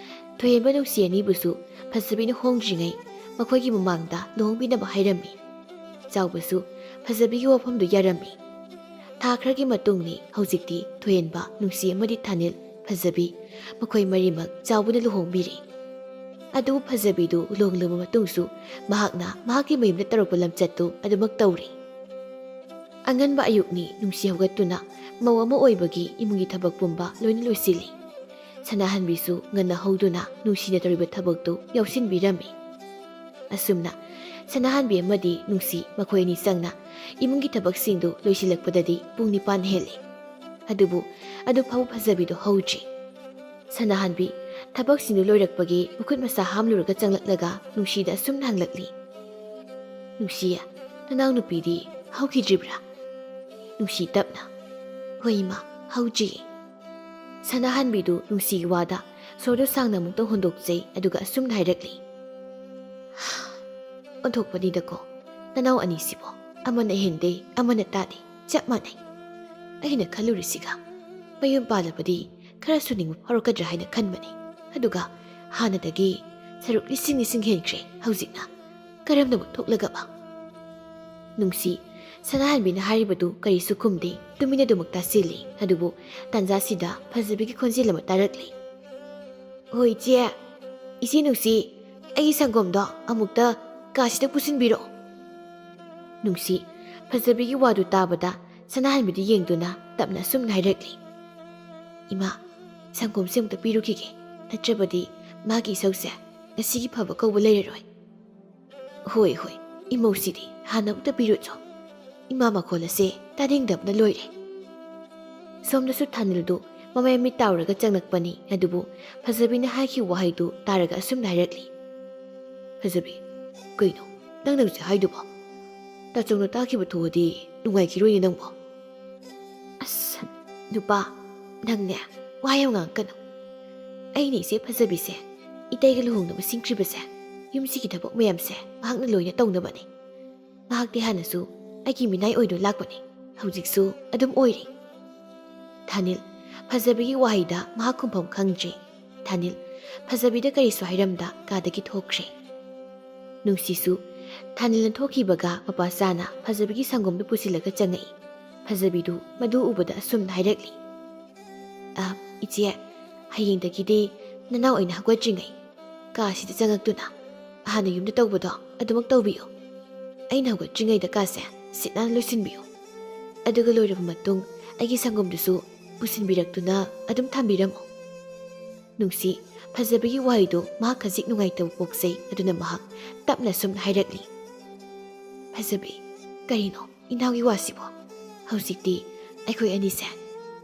ꯊꯣꯏꯍꯦꯟꯕ ꯅꯨꯡꯁꯤ ꯑꯅꯤꯕꯨꯁꯨ ꯐꯖꯕꯤꯅ ꯍꯣꯡꯗ꯭ꯔꯤꯉꯩ ꯃꯈꯣꯏꯒꯤ ꯃꯃꯥꯡꯗ ꯂꯨꯍꯣꯡꯕꯤꯅꯕ ꯍꯥꯏꯔꯝꯃꯤ꯫ ꯆꯥꯎꯕꯁꯨ ꯐꯖꯕꯤꯒꯤ ꯋꯥꯐꯝꯗꯨ ꯌꯥꯔꯝꯃꯤ꯫ ꯊꯥ ꯈꯔꯒꯤ ꯃꯇꯨꯡꯅꯤ ꯍꯧꯖꯤꯛꯇꯤ ꯊꯣꯏꯍꯦꯟꯕ ꯅꯨꯡꯁꯤ ꯑꯃꯗꯤ ꯊꯥꯅꯤꯜ ꯐꯖꯕꯤ ꯃꯈꯣꯏ ꯃꯔꯤꯃꯛ ꯆꯥꯎꯕꯅ ꯂꯨꯍꯣꯡꯕꯤꯔꯦ꯫ ꯑꯗꯨꯕꯨ ꯐꯖꯕꯤꯗꯨ ꯂꯨꯍꯣꯡꯂꯕ ꯃꯇꯨꯡꯁꯨ ꯃꯍꯥꯛꯅ ꯃꯍꯥꯛꯀꯤ ꯃꯌꯨꯝꯗ ꯇꯧꯔꯛꯄ ꯂꯝꯆꯠꯇꯨ ꯑꯗꯨꯃꯛ ꯇꯧꯔꯤ꯫ ꯑꯉꯟꯕ ꯑꯌꯨꯛꯅꯤ꯫ ꯅꯨꯡꯁꯤ ꯍꯧꯒꯠꯇꯨꯅ ꯃꯧ ꯑꯃ ꯑꯣꯏꯕꯒꯤ ꯏꯃꯨꯡꯒꯤ ꯊꯕꯛ ꯄꯨꯝꯕ ꯂꯣꯏꯅ ꯂꯣꯏꯁꯤꯜꯂꯤ꯫ ꯁꯅꯥꯍꯟꯕꯤꯁꯨ ꯉꯟꯅ ꯍꯧꯗꯨꯅ ꯅꯨꯡꯁꯤꯅ ꯇꯧꯔꯤꯕ ꯊꯕꯛꯇꯨ ꯌꯥꯎꯁꯤꯟꯕꯤꯔꯝꯃꯤ꯫ ꯑꯁꯨꯝꯅ ꯁꯅꯥꯍꯟꯕꯤ ꯑꯃꯗꯤ ꯅꯨꯡꯁꯤ ꯃꯈꯣꯏ ꯑꯅꯤ ꯆꯪꯅ ꯏꯃꯨꯡꯒꯤ ꯊꯕꯛꯁꯤꯡꯗꯨ ꯂꯣꯏꯁꯤꯜꯂꯛꯄꯗꯗꯤ ꯄꯨꯡ ꯅꯤꯄꯥꯟ ꯍꯦꯜꯂꯤ꯫ ꯑꯗꯨꯕꯨ ꯑꯗꯨ ꯐꯥꯎꯕ ꯐꯖꯕꯤꯗꯨ ꯍꯧꯗ꯭ꯔꯤ꯫ ꯁꯅꯥꯍꯟꯕꯤ ꯊꯕꯛꯁꯤꯡꯗꯨ ꯂꯣꯏꯔꯛꯄꯒꯤ ꯃꯈꯨꯠ ꯃꯁꯥ ꯍꯥꯝꯂꯨꯔꯒ ꯆꯪꯂꯛꯂꯒ ꯅꯨꯡꯁꯤꯗ ꯑꯁꯨꯝꯅ ꯍꯪꯂꯛꯂꯤ, "ꯅꯨꯡꯁꯤ, ꯅꯅꯥꯎꯅꯨꯄꯤꯗꯤ ꯍꯧꯈꯤꯗ꯭ꯔꯤꯕ꯭ꯔꯥ?" ꯅꯨꯡꯁꯤ ꯇꯞꯅ, "ꯍꯣꯏ ꯏꯃꯥ, ꯍꯧꯗ꯭ꯔꯤꯌꯦ꯫" ꯁꯅꯥꯍꯟꯕꯤꯗꯨ ꯅꯨꯡꯁꯤꯒꯤ ꯋꯥꯗ ꯁꯣꯔꯗꯨ ꯁꯥꯡꯅ ꯑꯃꯨꯛꯇ ꯍꯣꯟꯗꯣꯛꯆꯩ, ꯑꯗꯨꯒ ꯑꯁꯨꯝꯅ ꯍꯥꯏꯔꯛꯂꯤ, "ꯑꯣꯟꯊꯣꯛꯄꯅꯤꯗꯀꯣ, ꯅꯅꯥꯎ ꯑꯅꯤꯁꯤꯕꯣ, ꯑꯃꯅ ꯍꯦꯟꯗꯦ, ꯑꯃꯅ ꯇꯥꯗꯦ, ꯆꯞ ꯃꯥꯟꯅꯩ꯫ ꯑꯩꯅ ꯈꯜꯂꯨꯔꯤꯁꯤꯒ ꯃꯌꯨꯝ ꯄꯥꯜꯂꯕꯗꯤ ꯈꯔꯁꯨ ꯅꯤꯡꯕ ꯐꯥꯎꯔꯛꯀꯗ꯭ꯔꯥ ꯍꯥꯏꯅ ꯈꯟꯕꯅꯤ꯫ ꯑꯗꯨꯒ ꯍꯥꯟꯅꯗꯒꯤ ꯁꯔꯨꯛ ꯂꯤꯁꯤꯡ ꯂꯤꯁꯤꯡ ꯍꯦꯟꯈ꯭ꯔꯦ꯫ ꯍꯧꯖꯤꯛꯅ ꯀꯔꯝꯅꯕꯨ ꯊꯣꯛꯂꯒꯕ?" ꯅꯨꯡꯁꯤ ꯁꯅꯥꯍꯟꯕꯤꯅ ꯍꯥꯏꯔꯤꯕꯗꯨ ꯀꯔꯤꯁꯨ ꯈꯨꯝꯗꯦ, ꯇꯨꯃꯤꯟꯅ ꯑꯗꯨꯃꯛ ꯇꯥꯁꯤꯜꯂꯤ꯫ ꯑꯗꯨꯕꯨ ꯇꯥꯟꯖꯥꯁꯤꯗ ꯐꯖꯕꯤꯒꯤ ꯈꯣꯟꯖꯦꯜ ꯑꯃ ꯇꯥꯔꯛꯂꯤ, "ꯍꯣꯏ ꯏꯆꯦ, ꯏꯆꯦ ꯅꯨꯡꯁꯤ, ꯑꯩꯒꯤ ꯁꯪꯒꯣꯝꯗꯣ ꯑꯃꯨꯛꯇ ꯀꯥꯁꯤꯗ ꯄꯨꯁꯤꯟꯕꯤꯔꯛꯑꯣ꯫" ꯅꯨꯡꯁꯤ ꯐꯖꯕꯤꯒꯤ ꯋꯥꯗꯨ ꯇꯥꯕꯗ ꯁꯅꯥꯍꯟꯕꯤꯗꯨ ꯌꯦꯡꯗꯨꯅ ꯇꯞꯅ ꯑꯁꯨꯝꯅ ꯍꯥꯏꯔꯛꯂꯤ, "ꯏꯃꯥ, ꯁꯪꯒꯣꯝꯁꯦ ꯑꯃꯨꯛꯇ ꯄꯤꯔꯨꯈꯤꯒꯦ, ꯅꯠꯇ꯭ꯔꯕꯗꯤ ꯃꯥꯒꯤ ꯏꯁꯧꯁꯦ ꯉꯁꯤꯒꯤ ꯐꯕ ꯀꯧꯕ ꯂꯩꯔꯔꯣꯏ꯫" "ꯍꯣꯏ, ꯍꯣꯏ, ꯏꯃꯧꯁꯤꯗꯤ ꯍꯥꯟꯅ ꯑꯃꯨꯛꯇ ꯄꯤꯔꯨꯆꯣ꯫ ꯏꯃꯥ ꯃꯈꯣꯜ ꯑꯁꯦ ꯇꯥꯅꯤꯡꯗꯕꯅ ꯂꯣꯏꯔꯦ꯫" ꯁꯣꯝꯗꯁꯨ ꯊꯥꯅꯤꯜꯗꯨ ꯃꯃꯥꯏ ꯃꯃꯤꯠ ꯇꯥꯎꯔꯒ ꯆꯪꯂꯛꯄꯅꯤ꯫ ꯑꯗꯨꯕꯨ ꯐꯖꯕꯤꯅ ꯍꯥꯏꯈꯤꯕ ꯋꯥꯍꯩꯗꯨ ꯇꯥꯔꯒ ꯑꯁꯨꯝꯅ ꯍꯥꯏꯔꯛꯂꯤ, "ꯐꯖꯕꯤ, ꯀꯩꯅꯣ ꯅꯪꯅ ꯍꯧꯖꯤꯛ ꯍꯥꯏꯗꯨꯕꯣ? ꯇꯥꯆꯧꯅ ꯇꯥꯈꯤꯕ ꯊꯣꯛꯑꯗꯤ ꯅꯨꯡꯉꯥꯏꯈꯤꯔꯣꯏꯅꯦ ꯅꯪꯕꯣ꯫" "ꯑꯁ, ꯅꯨꯄꯥ, ꯅꯪꯅꯦ ꯋꯥ ꯌꯥꯝ ꯉꯥꯡꯉꯛꯀꯅꯨ꯫ ꯑꯩꯅ ꯏꯆꯦ ꯐꯖꯕꯤꯁꯦ ꯏꯇꯩꯒ ꯂꯨꯍꯣꯡꯅꯕ ꯁꯤꯡꯈ꯭ꯔꯤꯕꯁꯦ ꯌꯨꯝꯁꯤꯒꯤ ꯊꯕꯛ ꯃꯌꯥꯝꯁꯦ ꯃꯍꯥꯛꯅ ꯂꯣꯏꯅ ꯇꯧꯅꯕꯅꯦ꯫ ꯃꯍꯥꯛꯇꯤ ꯍꯥꯟꯅꯁꯨ ꯑꯩꯒꯤ ꯃꯤꯅꯥꯏ ꯑꯣꯏꯗꯨꯅ ꯂꯥꯛꯄꯅꯤ꯫ ꯍꯧꯖꯤꯛꯁꯨ ꯑꯗꯨꯝ ꯑꯣꯏꯔꯤ꯫ ꯊꯥꯅꯤꯜ, ꯐꯖꯕꯤꯒꯤ ꯋꯥꯍꯩꯗ ꯃꯍꯥꯛ ꯈꯨꯝꯐꯝ ꯈꯪꯗ꯭ꯔꯦ꯫ ꯊꯥꯅꯤꯜ, ꯐꯖꯕꯤꯗ ꯀꯔꯤꯁꯨ ꯍꯥꯏꯔꯝꯗ ꯀꯥꯗꯒꯤ ꯊꯣꯛꯈ꯭ꯔꯦ꯫ ꯅꯨꯡꯁꯤꯁꯨ ꯊꯥꯅꯤꯜꯅ ꯊꯣꯛꯈꯤꯕꯒ ꯃꯄꯥ ꯆꯥꯅ ꯐꯖꯕꯤꯒꯤ ꯁꯪꯒꯣꯝꯗꯨ ꯄꯨꯁꯤꯜꯂꯒ ꯆꯪꯉꯛꯏ꯫ ꯐꯖꯕꯤꯗꯨ ꯃꯗꯨ ꯎꯕꯗ ꯑꯁꯨꯝꯅ ꯍꯥꯏꯔꯛꯂꯤ, "ꯑ, ꯏꯆꯦ, ꯍꯌꯦꯡꯗꯒꯤꯗꯤ ꯅꯅꯥꯎ ꯑꯩꯅ ꯍꯧꯒꯠꯇ꯭ꯔꯤꯉꯩ ꯀꯥꯁꯤꯗ ꯆꯪꯉꯛꯇꯨꯅ ꯍꯥꯟꯅ ꯌꯨꯝꯗ ꯇꯧꯕꯗꯣ ꯑꯗꯨꯃꯛ ꯇꯧꯕꯤꯌꯨ꯫ ꯑꯩꯅ ꯍꯧꯒꯠꯇ꯭ꯔꯤꯉꯩꯗ ꯀꯥꯁꯦ ꯁꯤꯠ ꯅꯥꯟꯅ ꯂꯣꯏꯁꯤꯟꯕꯤꯌꯨ꯫ ꯑꯗꯨꯒ ꯂꯣꯏꯔꯕ ꯃꯇꯨꯡ ꯑꯩꯒꯤ ꯁꯪꯒꯣꯝꯗꯨꯁꯨ ꯄꯨꯁꯤꯟꯕꯤꯔꯛꯇꯨꯅ ꯑꯗꯨꯝ ꯊꯝꯕꯤꯔꯝꯃꯨ꯫" ꯅꯨꯡꯁꯤ, ꯐꯖꯕꯤꯒꯤ ꯋꯥꯍꯩꯗꯨ ꯃꯍꯥꯛ ꯈꯖꯤꯛ ꯅꯨꯡꯉꯥꯏꯇꯕ ꯄꯣꯛꯆꯩ꯫ ꯑꯗꯨꯅ ꯃꯍꯥꯛ ꯇꯞꯅ ꯁꯨꯝ ꯍꯥꯏꯔꯛꯂꯤ, "ꯐꯖꯕꯤ, ꯀꯔꯤꯅꯣ ꯏꯅꯥꯎꯒꯤ ꯋꯥꯁꯤꯕꯣ? ꯍꯧꯖꯤꯛꯇꯤ ꯑꯩꯈꯣꯏ ꯑꯅꯤꯁꯦ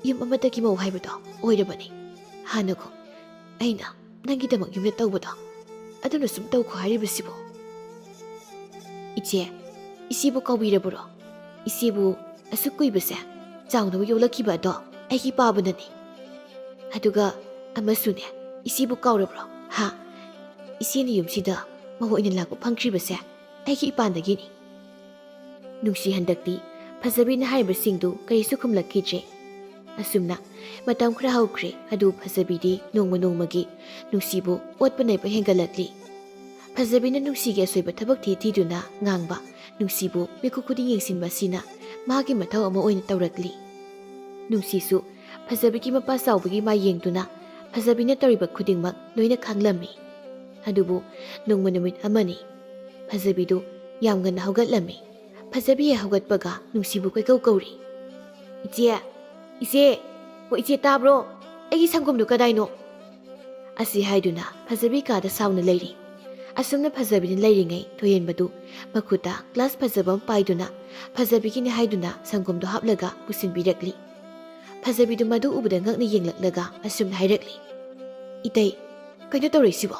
ꯌꯨꯝ ꯑꯃꯠꯇꯒꯤ ꯃꯧ ꯍꯥꯏꯕꯗꯣ ꯑꯣꯏꯔꯕꯅꯤ꯫ ꯍꯥꯟꯅꯒꯨꯝ ꯑꯩꯅ ꯅꯪꯒꯤꯗꯃꯛ ꯌꯨꯝꯗ ꯇꯧꯕꯗꯣ ꯑꯗꯨꯅ ꯁꯨꯝ ꯇꯧꯈꯣ ꯍꯥꯏꯔꯤꯕꯁꯤꯕꯣ?" "ꯏꯆꯦ, ꯏꯆꯦꯕꯨ ꯀꯥꯎꯕꯤꯔꯕꯔꯣ? ꯏꯆꯦꯕꯨ ꯑꯁꯨꯛ ꯀꯨꯏꯕꯁꯦ ꯆꯥꯎꯅꯕ ꯌꯣꯛꯂꯛꯈꯤꯕ ꯑꯗꯣ ꯑꯩꯒꯤ ꯄꯥꯕꯅꯅꯤ꯫ ꯑꯗꯨꯒ ꯑꯃꯁꯨꯅꯦ, ꯏꯆꯦꯕꯨ ꯀꯥꯎꯔꯕ꯭ꯔꯣ? ꯍꯥ? ꯏꯆꯦꯅ ꯌꯨꯝꯁꯤꯗ ꯃꯧ ꯑꯣꯏꯅ ꯂꯥꯛꯄ ꯐꯪꯈ꯭ꯔꯤꯕꯁꯦ ꯑꯩꯒꯤ ꯏꯄꯥꯟꯗꯒꯤꯅꯤ꯫" ꯅꯨꯡꯁꯤ ꯍꯟꯗꯛꯇꯤ ꯐꯖꯕꯤꯅ ꯍꯥꯏꯔꯤꯕꯁꯤꯡꯗꯨ ꯀꯔꯤꯁꯨ ꯈꯨꯝꯂꯛꯈꯤꯗ꯭ꯔꯦ꯫ ꯑꯁꯨꯝꯅ ꯃꯇꯝ ꯈꯔ ꯍꯧꯈ꯭ꯔꯦ꯫ ꯑꯗꯨ ꯐꯖꯕꯤꯗꯤ ꯅꯣꯡꯃ ꯅꯣꯡꯃꯒꯤ ꯅꯨꯡꯁꯤꯕꯨ ꯑꯣꯠꯄ ꯅꯩꯕ ꯍꯦꯟꯒꯠꯂꯛꯂꯤ꯫ ꯐꯖꯕꯤꯅ ꯅꯨꯡꯁꯤꯒꯤ ꯑꯁꯣꯏꯕ ꯊꯕꯛ ꯊꯤ ꯊꯤꯗꯨꯅ ꯉꯥꯡꯕ, ꯅꯨꯡꯁꯤꯕꯨ ꯃꯤꯀꯨꯞ ꯈꯨꯗꯤꯡ ꯌꯦꯡꯁꯤꯟꯕ ꯑꯁꯤꯅ ꯃꯍꯥꯛꯀꯤ ꯃꯊꯧ ꯑꯃ ꯑꯣꯏꯅ ꯇꯧꯔꯛꯂꯤ꯫ ꯅꯨꯡꯁꯤꯁꯨ ꯐꯖꯕꯤꯒꯤ ꯃꯄꯥ ꯆꯥꯎꯕꯒꯤ ꯃꯥꯏ ꯌꯦꯡꯗꯨꯅ ꯐꯖꯕꯤꯅ ꯇꯧꯔꯤꯕ ꯈꯨꯗꯤꯡꯃꯛ ꯂꯣꯏꯅ ꯈꯪꯂꯝꯃꯤ꯫ ꯑꯗꯨꯕꯨ ꯅꯣꯡꯃ ꯅꯨꯃꯤꯠ ꯑꯃꯅꯤ꯫ ꯐꯖꯕꯤꯗꯨ ꯌꯥꯝ ꯉꯟꯅ ꯍꯧꯒꯠꯂꯝꯃꯤ꯫ ꯐꯖꯕꯤ ꯍꯦꯛ ꯍꯧꯒꯠꯄꯒ ꯅꯨꯡꯁꯤꯕꯨ ꯀꯣꯏꯀꯧ ꯀꯧꯔꯤ꯫ "ꯏꯆꯦ! ꯏꯆꯦ! ꯍꯣ ꯏꯆꯦ, ꯇꯥꯕ꯭ꯔꯣ? ꯑꯩꯒꯤ ꯁꯪꯒꯣꯝꯗꯨ ꯀꯗꯥꯏꯅꯣ?" ꯑꯁꯤ ꯍꯥꯏꯗꯨꯅ ꯐꯖꯕꯤ ꯀꯥꯗ ꯁꯥꯎꯅ ꯂꯩꯔꯤ꯫ ꯑꯁꯨꯝꯅ ꯐꯖꯕꯤꯅ ꯂꯩꯔꯤꯉꯩ ꯊꯣꯏꯍꯦꯟꯕꯗꯨ ꯃꯈꯨꯠꯇ ꯒ꯭ꯂꯥꯁ ꯐꯖꯕ ꯑꯃ ꯄꯥꯏꯗꯨꯅ ꯐꯖꯕꯤꯒꯤꯅꯤ ꯍꯥꯏꯗꯨꯅ ꯁꯪꯒꯣꯝꯗꯨ ꯍꯥꯞꯂꯒ ꯄꯨꯁꯤꯟꯕꯤꯔꯛꯂꯤ꯫ ꯐꯖꯕꯤꯗꯨ ꯃꯗꯨ ꯎꯕꯗ ꯉꯛꯅ ꯌꯦꯡꯂꯛꯂꯒ ꯑꯁꯨꯝꯅ ꯍꯥꯏꯔꯛꯂꯤ, "ꯏꯇꯩ, ꯀꯩꯅꯣ ꯇꯧꯔꯛꯏꯁꯤꯕꯣ?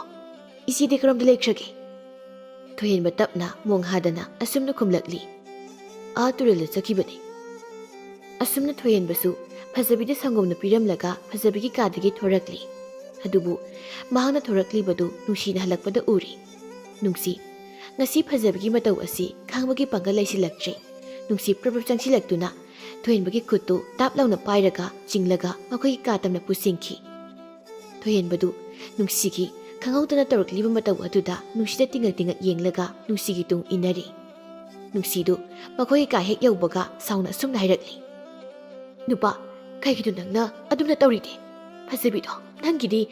ꯏꯆꯦꯗꯤ ꯀꯔꯣꯝꯗ ꯂꯩꯈ꯭ꯔꯒꯦ?" ꯊꯣꯏꯍꯦꯟꯕ ꯇꯞꯅ ꯃꯣꯡ ꯍꯥꯗꯅ ꯑꯁꯨꯝꯅ ꯈꯨꯝꯂꯛꯂꯤ, "ꯑꯥ ꯇꯨꯔꯦꯜꯗ ꯆꯠꯈꯤꯕꯅꯤ꯫" ꯑꯁꯨꯝꯅ ꯊꯣꯏꯍꯦꯟꯕꯁꯨ ꯐꯖꯕꯤꯗ ꯁꯪꯒꯣꯝꯅ ꯄꯤꯔꯝꯂꯒ ꯐꯖꯕꯤꯒꯤ ꯀꯥꯗꯒꯤ ꯊꯣꯔꯛꯂꯤ꯫ ꯑꯗꯨꯕꯨ ꯃꯍꯥꯛꯅ ꯊꯣꯔꯛꯂꯤꯕꯗꯨ ꯅꯨꯡꯁꯤꯅ ꯍꯜꯂꯛꯄꯗ ꯎꯔꯤ꯫ ꯅꯨꯡꯁꯤ, ꯉꯁꯤ ꯐꯖꯕꯤꯒꯤ ꯃꯇꯧ ꯑꯁꯤ ꯈꯥꯡꯕꯒꯤ ꯄꯥꯡꯒꯜ ꯂꯩꯁꯤꯜꯂꯛꯇ꯭ꯔꯦ꯫ ꯅꯨꯡꯁꯤ ꯄ꯭ꯔꯞ ꯄ꯭ꯔꯞ ꯆꯪꯁꯤꯜꯂꯛꯇꯨꯅ ꯊꯣꯏꯍꯦꯟꯕꯒꯤ ꯈꯨꯠꯇꯨ ꯇꯥꯞ ꯂꯥꯎꯅ ꯄꯥꯏꯔꯒ ꯆꯤꯡꯂꯒ ꯃꯈꯣꯏꯒꯤ ꯀꯥ ꯇꯝꯅ ꯄꯨꯁꯤꯟꯈꯤ꯫ ꯊꯣꯏꯍꯦꯟꯕꯗꯨ ꯅꯨꯡꯁꯤꯒꯤ ꯈꯪꯍꯧꯗꯅ ꯇꯧꯔꯛꯂꯤꯕ ꯃꯇꯧ ꯑꯗꯨꯗ ꯅꯨꯡꯁꯤꯗ ꯇꯤꯡꯉꯛ ꯇꯤꯡꯉꯛ ꯌꯦꯡꯂꯒ ꯅꯨꯡꯁꯤꯒꯤ ꯇꯨꯡ ꯏꯟꯅꯔꯤ꯫ ꯅꯨꯡꯁꯤꯗꯨ ꯃꯈꯣꯏꯒꯤ ꯀꯥ ꯍꯦꯛ ꯌꯧꯕꯒ ꯁꯥꯎꯅ ꯑꯁꯨꯝꯅ ꯍꯥꯏꯔꯛꯂꯤ, "ꯅꯨꯄꯥ, ꯀꯩꯒꯤꯅꯣ ꯅꯪꯅ ꯑꯗꯨꯝꯅ ꯇꯧꯔꯤꯗꯤ? ꯐꯖꯕꯤꯗꯣ ꯅꯪꯒꯤꯗꯤ,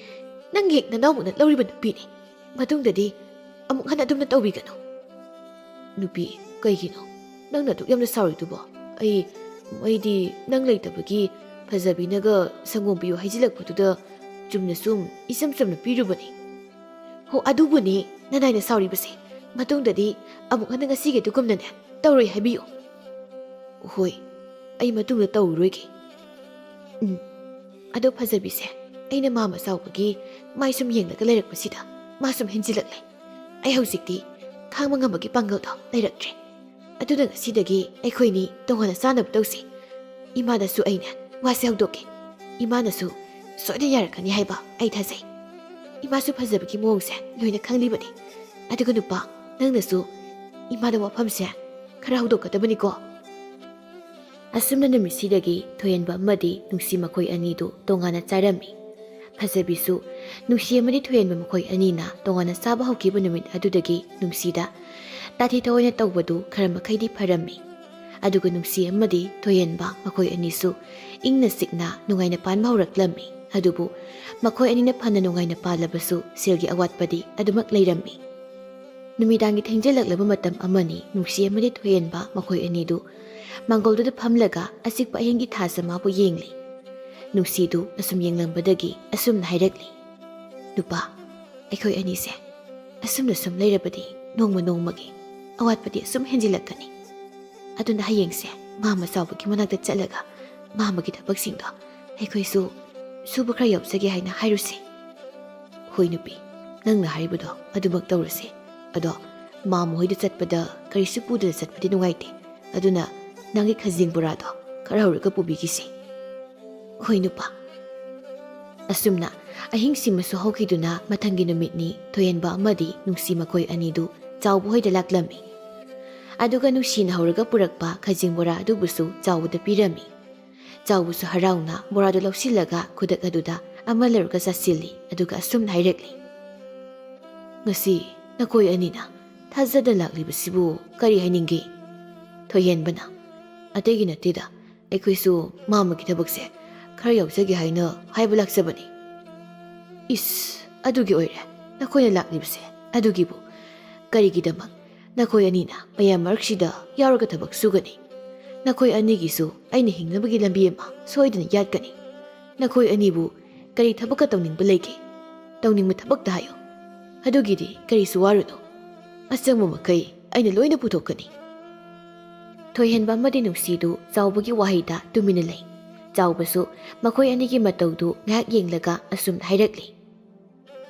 ꯅꯪꯒꯤ ꯍꯦꯛ ꯅꯅꯥꯎꯃꯛꯅ ꯂꯧꯔꯤꯕ ꯅꯨꯄꯤꯅꯤ꯫ ꯃꯇꯨꯡꯗꯗꯤ ꯑꯃꯨꯛ ꯍꯟꯅ ꯑꯗꯨꯝꯅ ꯇꯧꯕꯤꯒꯅꯨ꯫" "ꯅꯨꯄꯤ, ꯀꯩꯒꯤꯅꯣ ꯅꯪꯅ ꯑꯗꯨꯛ ꯌꯥꯝꯅ ꯁꯥꯎꯔꯤꯗꯨꯕꯣ? ꯑꯩ, ꯑꯩꯗꯤ ꯅꯪ ꯂꯩꯇꯕꯒꯤ ꯐꯖꯕꯤꯅꯒ ꯁꯪꯒꯣꯝ ꯄꯤꯌꯨ ꯍꯥꯏꯖꯤꯜꯂꯛꯄꯗꯨꯗ ꯆꯨꯝꯅ ꯁꯨꯝ ꯏꯆꯝ ꯆꯝꯅ ꯄꯤꯔꯨꯕꯅꯤ꯫" "ꯍꯣ, ꯑꯗꯨꯕꯨꯅꯤ ꯅꯅꯥꯏꯅ ꯁꯥꯎꯔꯤꯕꯁꯦ꯫ ꯃꯇꯨꯡꯗꯗꯤ ꯑꯃꯨꯛ ꯍꯟꯅ ꯉꯁꯤꯒꯤ ꯑꯗꯨꯒꯨꯝꯅꯅꯦ ꯇꯧꯔꯣꯏ ꯍꯥꯏꯕꯤꯌꯨ꯫" "ꯍꯣꯏ, ꯑꯩ ꯃꯇꯨꯡꯗ ꯇꯧꯔꯔꯣꯏꯒꯦ꯫" "ꯎꯝ, ꯑꯗꯣ ꯐꯖꯕꯤꯁꯦ, ꯑꯩꯅ ꯃꯥꯝꯃ ꯆꯥꯎꯕꯒꯤ ꯃꯥꯏ ꯁꯨꯝ ꯌꯦꯡꯂꯒ ꯂꯩꯔꯛꯄꯁꯤꯗ ꯃꯥ ꯁꯨꯝ ꯍꯦꯟꯖꯤꯜꯂꯛꯂꯦ꯫ ꯑꯩ ꯍꯧꯖꯤꯛꯇꯤ ꯈꯥꯡꯕ ꯉꯝꯕꯒꯤ ꯄꯥꯡꯒꯜꯗꯣ ꯂꯩꯔꯛꯇ꯭ꯔꯦ꯫ ꯑꯗꯨꯅ ꯉꯁꯤꯗꯒꯤ ꯑꯩꯈꯣꯏꯅꯤ ꯇꯣꯉꯥꯟꯅ ꯆꯥꯅꯕ ꯇꯧꯁꯤ꯫ ꯏꯃꯥꯗꯁꯨ ꯑꯩꯅ ꯋꯥꯁꯦ ꯍꯧꯗꯣꯛꯀꯦ꯫ ꯏꯃꯥꯅꯁꯨ ꯁꯣꯏꯗꯅ ꯌꯥꯔꯛꯀꯅꯤ ꯍꯥꯏꯕ ꯑꯩ ꯊꯥꯖꯩ꯫ ꯏꯃꯥꯁꯨ ꯐꯖꯕꯒꯤ ꯃꯑꯣꯡꯁꯦ ꯂꯣꯏꯅ ꯈꯪꯂꯤꯕꯅꯤ꯫ ꯑꯗꯨꯒ ꯅꯨꯄꯥ, ꯅꯪꯅꯁꯨ ꯏꯃꯥꯗ ꯋꯥꯐꯝꯁꯦ ꯈꯔ ꯍꯧꯗꯣꯛꯀꯗꯕꯅꯤꯀꯣ꯫" ꯑꯁꯨꯝꯅ ꯅꯨꯃꯤꯠꯁꯤꯗꯒꯤ ꯊꯣꯏꯍꯦꯟꯕ ꯑꯃꯗꯤ ꯅꯨꯡꯁꯤ ꯃꯈꯣꯏ ꯑꯅꯤꯗꯨ ꯇꯣꯉꯥꯟꯅ ꯆꯥꯔꯝꯃꯤ꯫ ꯐꯖꯕꯤꯁꯨ ꯅꯨꯡꯁꯤ ꯑꯃꯗꯤ ꯊꯣꯏꯍꯦꯟꯕ ꯃꯈꯣꯏ ꯑꯅꯤꯅ ꯇꯣꯉꯥꯟꯅ ꯆꯥꯕ ꯍꯧꯈꯤꯕ ꯅꯨꯃꯤꯠ ꯑꯗꯨꯗꯒꯤ ꯅꯨꯡꯁꯤꯗ ꯇꯥꯊꯤ ꯇꯥꯑꯣꯏꯅ ꯇꯧꯕꯗꯨ ꯈꯔ ꯃꯈꯩꯗꯤ ꯐꯔꯝꯃꯤ꯫ ꯑꯗꯨꯒ ꯅꯨꯡꯁꯤ ꯑꯃꯗꯤ ꯊꯣꯏꯍꯦꯟꯕ ꯃꯈꯣꯏ ꯑꯅꯤꯁꯨ ꯏꯪꯅ ꯆꯤꯛꯅ ꯅꯨꯡꯉꯥꯏꯅ ꯄꯥꯟꯕ ꯍꯧꯔꯛꯂꯝꯃꯤ꯫ ꯑꯗꯨꯕꯨ ꯃꯈꯣꯏ ꯑꯅꯤꯅ ꯐꯅ ꯅꯨꯡꯉꯥꯏꯅ ꯄꯥꯜꯂꯕꯁꯨ ꯁꯦꯜꯒꯤ ꯑꯋꯥꯠꯄꯗꯤ ꯑꯗꯨꯃꯛ ꯂꯩꯔꯝꯃꯤ꯫ ꯅꯨꯃꯤꯗꯥꯡꯒꯤ ꯊꯦꯡꯖꯤꯜꯂꯛꯂꯕ ꯃꯇꯝ ꯑꯃꯅꯤ꯫ ꯅꯨꯡꯁꯤ ꯑꯃꯗꯤ ꯊꯣꯏꯍꯦꯟꯕ ꯃꯈꯣꯏ ꯑꯅꯤꯗꯨ ꯃꯥꯡꯒꯣꯜꯗꯨꯗ ꯐꯝꯂꯒ ꯑꯆꯤꯛꯄ ꯑꯍꯤꯡꯒꯤ ꯊꯥꯖ ꯃꯥꯕꯨ ꯌꯦꯡꯂꯤ꯫ ꯅꯨꯡꯁꯤꯗꯨ ꯑꯁꯨꯝ ꯌꯦꯡꯂꯝꯕꯗꯒꯤ ꯑꯁꯨꯝꯅ ꯍꯥꯏꯔꯛꯂꯤ, "ꯅꯨꯄꯥ, ꯑꯩꯈꯣꯏ ꯑꯅꯤꯁꯦ ꯑꯁꯨꯝꯅ ꯁꯨꯝ ꯂꯩꯔꯕꯗꯤ ꯅꯣꯡꯃ ꯅꯣꯡꯃꯒꯤ ꯑꯋꯥꯠꯄꯗꯤ ꯑꯁꯨꯝ ꯍꯦꯟꯖꯤꯜꯂꯛꯀꯅꯤ꯫ ꯑꯗꯨꯅ ꯍꯌꯦꯡꯁꯦ ꯃꯥꯝꯃ ꯆꯥꯎꯕꯒꯤ ꯃꯅꯥꯛꯇ ꯆꯠꯂꯒ ꯃꯥꯝꯃꯒꯤ ꯊꯕꯛꯁꯤꯡꯗꯣ ꯑꯩꯈꯣꯏꯁꯨ ꯁꯨꯕ ꯈꯔ ꯌꯥꯎꯖꯒꯦ ꯍꯥꯏꯅ ꯍꯥꯏꯔꯨꯁꯤ꯫" "ꯍꯣꯏ ꯅꯨꯄꯤ, ꯅꯪꯅ ꯍꯥꯏꯔꯤꯕꯗꯣ ꯑꯗꯨꯃꯛ ꯇꯧꯔꯁꯤ꯫ ꯑꯗꯣ ꯃꯥꯝꯃ ꯍꯣꯏꯗ ꯆꯠꯄꯗ ꯀꯔꯤꯁꯨ ꯄꯨꯗꯅ ꯆꯠꯄꯗꯤ ꯅꯨꯡꯉꯥꯏꯇꯦ꯫ ꯑꯗꯨꯅ ꯅꯪꯒꯤ ꯈꯖꯤꯡ ꯕꯣꯔꯥꯗꯣ ꯈꯔ ꯍꯧꯔꯒ ꯄꯨꯕꯤꯈꯤꯁꯤ꯫" "ꯍꯣꯏ ꯅꯨꯄꯥ꯫" ꯑꯁꯨꯝꯅ ꯑꯍꯤꯡꯁꯤꯃꯁꯨ ꯍꯧꯈꯤꯗꯨꯅ ꯃꯊꯪꯒꯤ ꯅꯨꯃꯤꯠꯅꯤ꯫ ꯊꯣꯏꯍꯦꯟꯕ ꯑꯃꯗꯤ ꯅꯨꯡꯁꯤ ꯃꯈꯣꯏ ꯑꯅꯤꯗꯨ ꯆꯥꯎꯕ ꯍꯣꯏꯗ ꯂꯥꯛꯂꯝꯃꯤ꯫ ꯑꯗꯨꯒ ꯅꯨꯡꯁꯤꯅ ꯍꯧꯔꯒ ꯄꯨꯔꯛꯄ ꯈꯖꯤꯡ ꯕꯣꯔꯥ ꯑꯗꯨꯕꯨꯁꯨ ꯆꯥꯎꯕꯗ ꯄꯤꯔꯝꯃꯤ꯫ ꯆꯥꯎꯕꯁꯨ ꯍꯔꯥꯎꯅ ꯕꯣꯔꯥꯗꯨ ꯂꯧꯁꯤꯜꯂꯒ ꯈꯨꯗꯛ ꯑꯗꯨꯗ ꯑꯃ ꯂꯧꯔꯒ ꯆꯥꯁꯤꯜꯂꯤ, ꯑꯗꯨꯒ ꯑꯁꯨꯝꯅ ꯍꯥꯏꯔꯛꯂꯤ, "ꯉꯁꯤ ꯅꯈꯣꯏ ꯑꯅꯤꯅ ꯊꯥꯖꯗ ꯂꯥꯛꯂꯤꯕꯁꯤꯕꯨ ꯀꯔꯤ ꯍꯥꯏꯅꯤꯡꯒꯦ?" ꯊꯣꯏꯍꯦꯟꯕꯅ, "ꯑꯇꯩꯒꯤ ꯅꯠꯇꯦꯗ, ꯑꯩꯈꯣꯏꯁꯨ ꯃꯥꯃꯒꯤ ꯊꯕꯛꯁꯦ ꯈꯔ ꯌꯥꯎꯖꯒꯦ ꯍꯥꯏꯅ ꯍꯥꯏꯕ ꯂꯥꯛꯆꯕꯅꯤ꯫" "ꯏꯁ, ꯑꯗꯨꯒꯤ ꯑꯣꯏꯔꯦ ꯅꯈꯣꯏꯅ ꯂꯥꯛꯂꯤꯕꯁꯦ? ꯑꯗꯨꯒꯤꯕꯨ ꯀꯔꯤꯒꯤꯗꯃꯛ ꯅꯈꯣꯏ ꯑꯅꯤꯅ ꯃꯌꯥꯝ ꯃꯔꯛꯁꯤꯗ ꯌꯥꯎꯔꯒ ꯊꯕꯛ ꯁꯨꯒꯅꯤ? ꯅꯈꯣꯏ ꯑꯅꯤꯒꯤꯁꯨ ꯑꯩꯅ ꯍꯤꯡꯅꯕꯒꯤ ꯂꯝꯕꯤ ꯑꯃ ꯁꯣꯏꯗꯅ ꯌꯥꯠꯀꯅꯤ꯫ ꯅꯈꯣꯏ ꯑꯅꯤꯕꯨ ꯀꯔꯤ ꯊꯕꯛꯀ ꯇꯧꯅꯤꯡꯕ ꯂꯩꯒꯦ? ꯇꯧꯅꯤꯡꯕ ꯊꯕꯛꯇ ꯍꯥꯏꯌꯨ꯫ ꯑꯗꯨꯒꯤꯗꯤ ꯀꯔꯤꯁꯨ ꯋꯥꯔꯨꯅꯨ꯫ ꯑꯆꯪꯕ ꯃꯈꯩ ꯑꯩꯅ ꯂꯣꯏꯅ ꯄꯨꯊꯣꯛꯀꯅꯤ꯫" ꯊꯣꯏꯍꯦꯟꯕ ꯑꯃꯗꯤ ꯅꯨꯡꯁꯤꯗꯨ ꯆꯥꯎꯕꯒꯤ ꯋꯥꯍꯩꯗ ꯇꯨꯃꯤꯟꯅ ꯂꯩ꯫ ꯆꯥꯎꯕꯁꯨ ꯃꯈꯣꯏ ꯑꯅꯤꯒꯤ ꯃꯇꯧꯗꯨ ꯉꯥꯏꯍꯥꯛ ꯌꯦꯡꯂꯒ ꯑꯁꯨꯝꯅ ꯍꯥꯏꯔꯛꯂꯤ,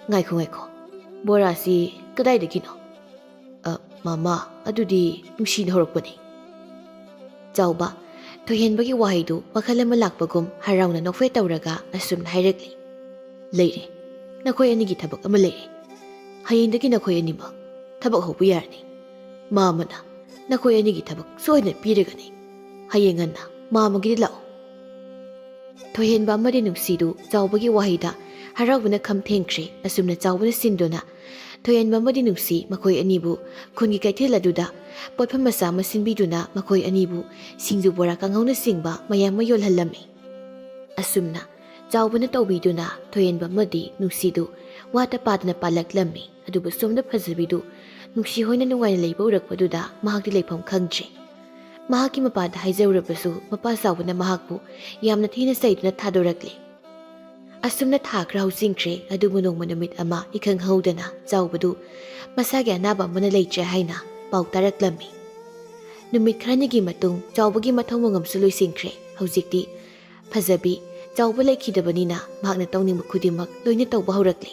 "ꯉꯥꯏꯈꯣ, ꯉꯥꯏꯈꯣ, ꯕꯣꯔꯥꯁꯤ ꯀꯗꯥꯏꯗꯒꯤꯅꯣ? ꯑ, ꯃꯃꯥ, ꯑꯗꯨꯗꯤ ꯅꯨꯡꯁꯤꯅ ꯍꯧꯔꯛꯄꯅꯤ꯫" ꯆꯥꯎꯕ, ꯊꯣꯏꯍꯦꯟꯕꯒꯤ ꯋꯥꯍꯩꯗꯨ ꯋꯥꯈꯜ ꯑꯃ ꯂꯥꯛꯄꯒꯨꯝ ꯍꯔꯥꯎꯅ ꯅꯣꯛꯐꯦꯠ ꯇꯧꯔꯒ ꯑꯁꯨꯝꯅ ꯍꯥꯏꯔꯛꯂꯤ, "ꯂꯩꯔꯦ, ꯅꯈꯣꯏ ꯑꯅꯤꯒꯤ ꯊꯕꯛ ꯑꯃ ꯂꯩꯔꯦ꯫ ꯍꯌꯦꯡꯗꯒꯤ ꯅꯈꯣꯏ ꯑꯅꯤꯃꯛ ꯊꯕꯛ ꯍꯧꯕ ꯌꯥꯔꯅꯤ꯫ ꯃꯥꯃꯅ ꯅꯈꯣꯏ ꯑꯅꯤꯒꯤ ꯊꯕꯛ ꯁꯣꯏꯗꯅ ꯄꯤꯔꯒꯅꯤ꯫ ꯍꯌꯦꯡ ꯉꯟꯅ ꯃꯥꯃꯒꯤꯗ ꯂꯥꯛꯑꯣ꯫" ꯊꯣꯏꯍꯦꯟꯕ ꯑꯃꯗꯤ ꯅꯨꯡꯁꯤꯗꯨ ꯆꯥꯎꯕꯒꯤ ꯋꯥꯍꯩꯗ ꯍꯔꯥꯎꯕꯅ ꯈꯝ ꯊꯦꯡꯈ꯭ꯔꯦ꯫ ꯑꯁꯨꯝꯅ ꯆꯥꯎꯕꯅ ꯁꯤꯟꯗꯨꯅ ꯊꯣꯏꯍꯦꯟꯕ ꯑꯃꯗꯤ ꯅꯨꯡꯁꯤ ꯃꯈꯣꯏ ꯑꯅꯤꯕꯨ ꯈꯨꯟꯒꯤ ꯀꯩꯊꯦꯜ ꯑꯗꯨꯗ ꯄꯣꯠꯐꯝ ꯃꯆꯥ ꯑꯃ ꯁꯤꯟꯕꯤꯗꯨꯅ ꯃꯈꯣꯏ ꯑꯅꯤꯕꯨ ꯁꯤꯡꯖꯨ, ꯕꯣꯔꯥ, ꯀꯥꯡꯉꯧꯅꯆꯤꯡꯕ ꯃꯌꯥꯝ ꯑꯃ ꯌꯣꯜꯍꯜꯂꯝꯃꯤ꯫ ꯑꯁꯨꯝꯅ ꯆꯥꯎꯕꯅ ꯇꯧꯕꯤꯗꯨꯅ ꯊꯣꯏꯍꯦꯟꯕ ꯑꯃꯗꯤ ꯅꯨꯡꯁꯤꯗꯨ ꯋꯥꯠꯇ ꯄꯥꯗꯅ ꯄꯥꯜꯂꯛꯂꯝꯃꯤ꯫ ꯑꯗꯨꯕꯨ ꯁꯣꯝꯗ ꯐꯖꯕꯤꯗꯨ ꯅꯨꯡꯁꯤ ꯍꯣꯏꯅ ꯅꯨꯡꯉꯥꯏꯅ ꯂꯩꯕ ꯎꯔꯛꯄꯗꯨꯗ ꯃꯍꯥꯛꯇꯤ ꯂꯩꯐꯝ ꯈꯪꯗ꯭ꯔꯦ꯫ ꯃꯍꯥꯛꯀꯤ ꯃꯄꯥꯗ ꯍꯥꯏꯖꯔꯨꯔꯕꯁꯨ ꯃꯄꯥ ꯆꯥꯎꯕꯅ ꯃꯍꯥꯛꯄꯨ ꯌꯥꯝꯅ ꯊꯤꯅ ꯆꯩꯗꯨꯅ ꯊꯥꯗꯣꯔꯛꯂꯦ꯫ ꯑꯁꯨꯝꯅ ꯊꯥ ꯈꯔ ꯍꯧꯆꯤꯟꯈ꯭ꯔꯦ꯫ ꯑꯗꯨꯕꯨ ꯅꯣꯡꯃ ꯅꯨꯃꯤꯠ ꯑꯃ ꯏꯈꯪ ꯈꯪꯍꯧꯗꯅ ꯆꯥꯎꯕꯗꯨ ꯃꯁꯥꯒꯤ ꯑꯅꯥꯕ ꯑꯃꯅ ꯂꯩꯇ꯭ꯔꯦ ꯍꯥꯏꯅ ꯄꯥꯎ ꯇꯥꯔꯛꯂꯝꯃꯤ꯫ ꯅꯨꯃꯤꯠ ꯈꯔꯅꯤꯒꯤ ꯃꯇꯨꯡ ꯆꯥꯎꯕꯒꯤ ꯃꯊꯧ ꯃꯉꯝꯁꯨ ꯂꯣꯏꯁꯤꯟꯈ꯭ꯔꯦ꯫ ꯍꯧꯖꯤꯛꯇꯤ ꯐꯖꯕꯤ ꯆꯥꯎꯕ ꯂꯩꯈꯤꯗꯕꯅꯤꯅ ꯃꯍꯥꯛꯅ ꯇꯧꯅꯤꯡꯕ ꯈꯨꯗꯤꯡꯃꯛ ꯂꯣꯏꯅ ꯇꯧꯕ ꯍꯧꯔꯛꯂꯦ꯫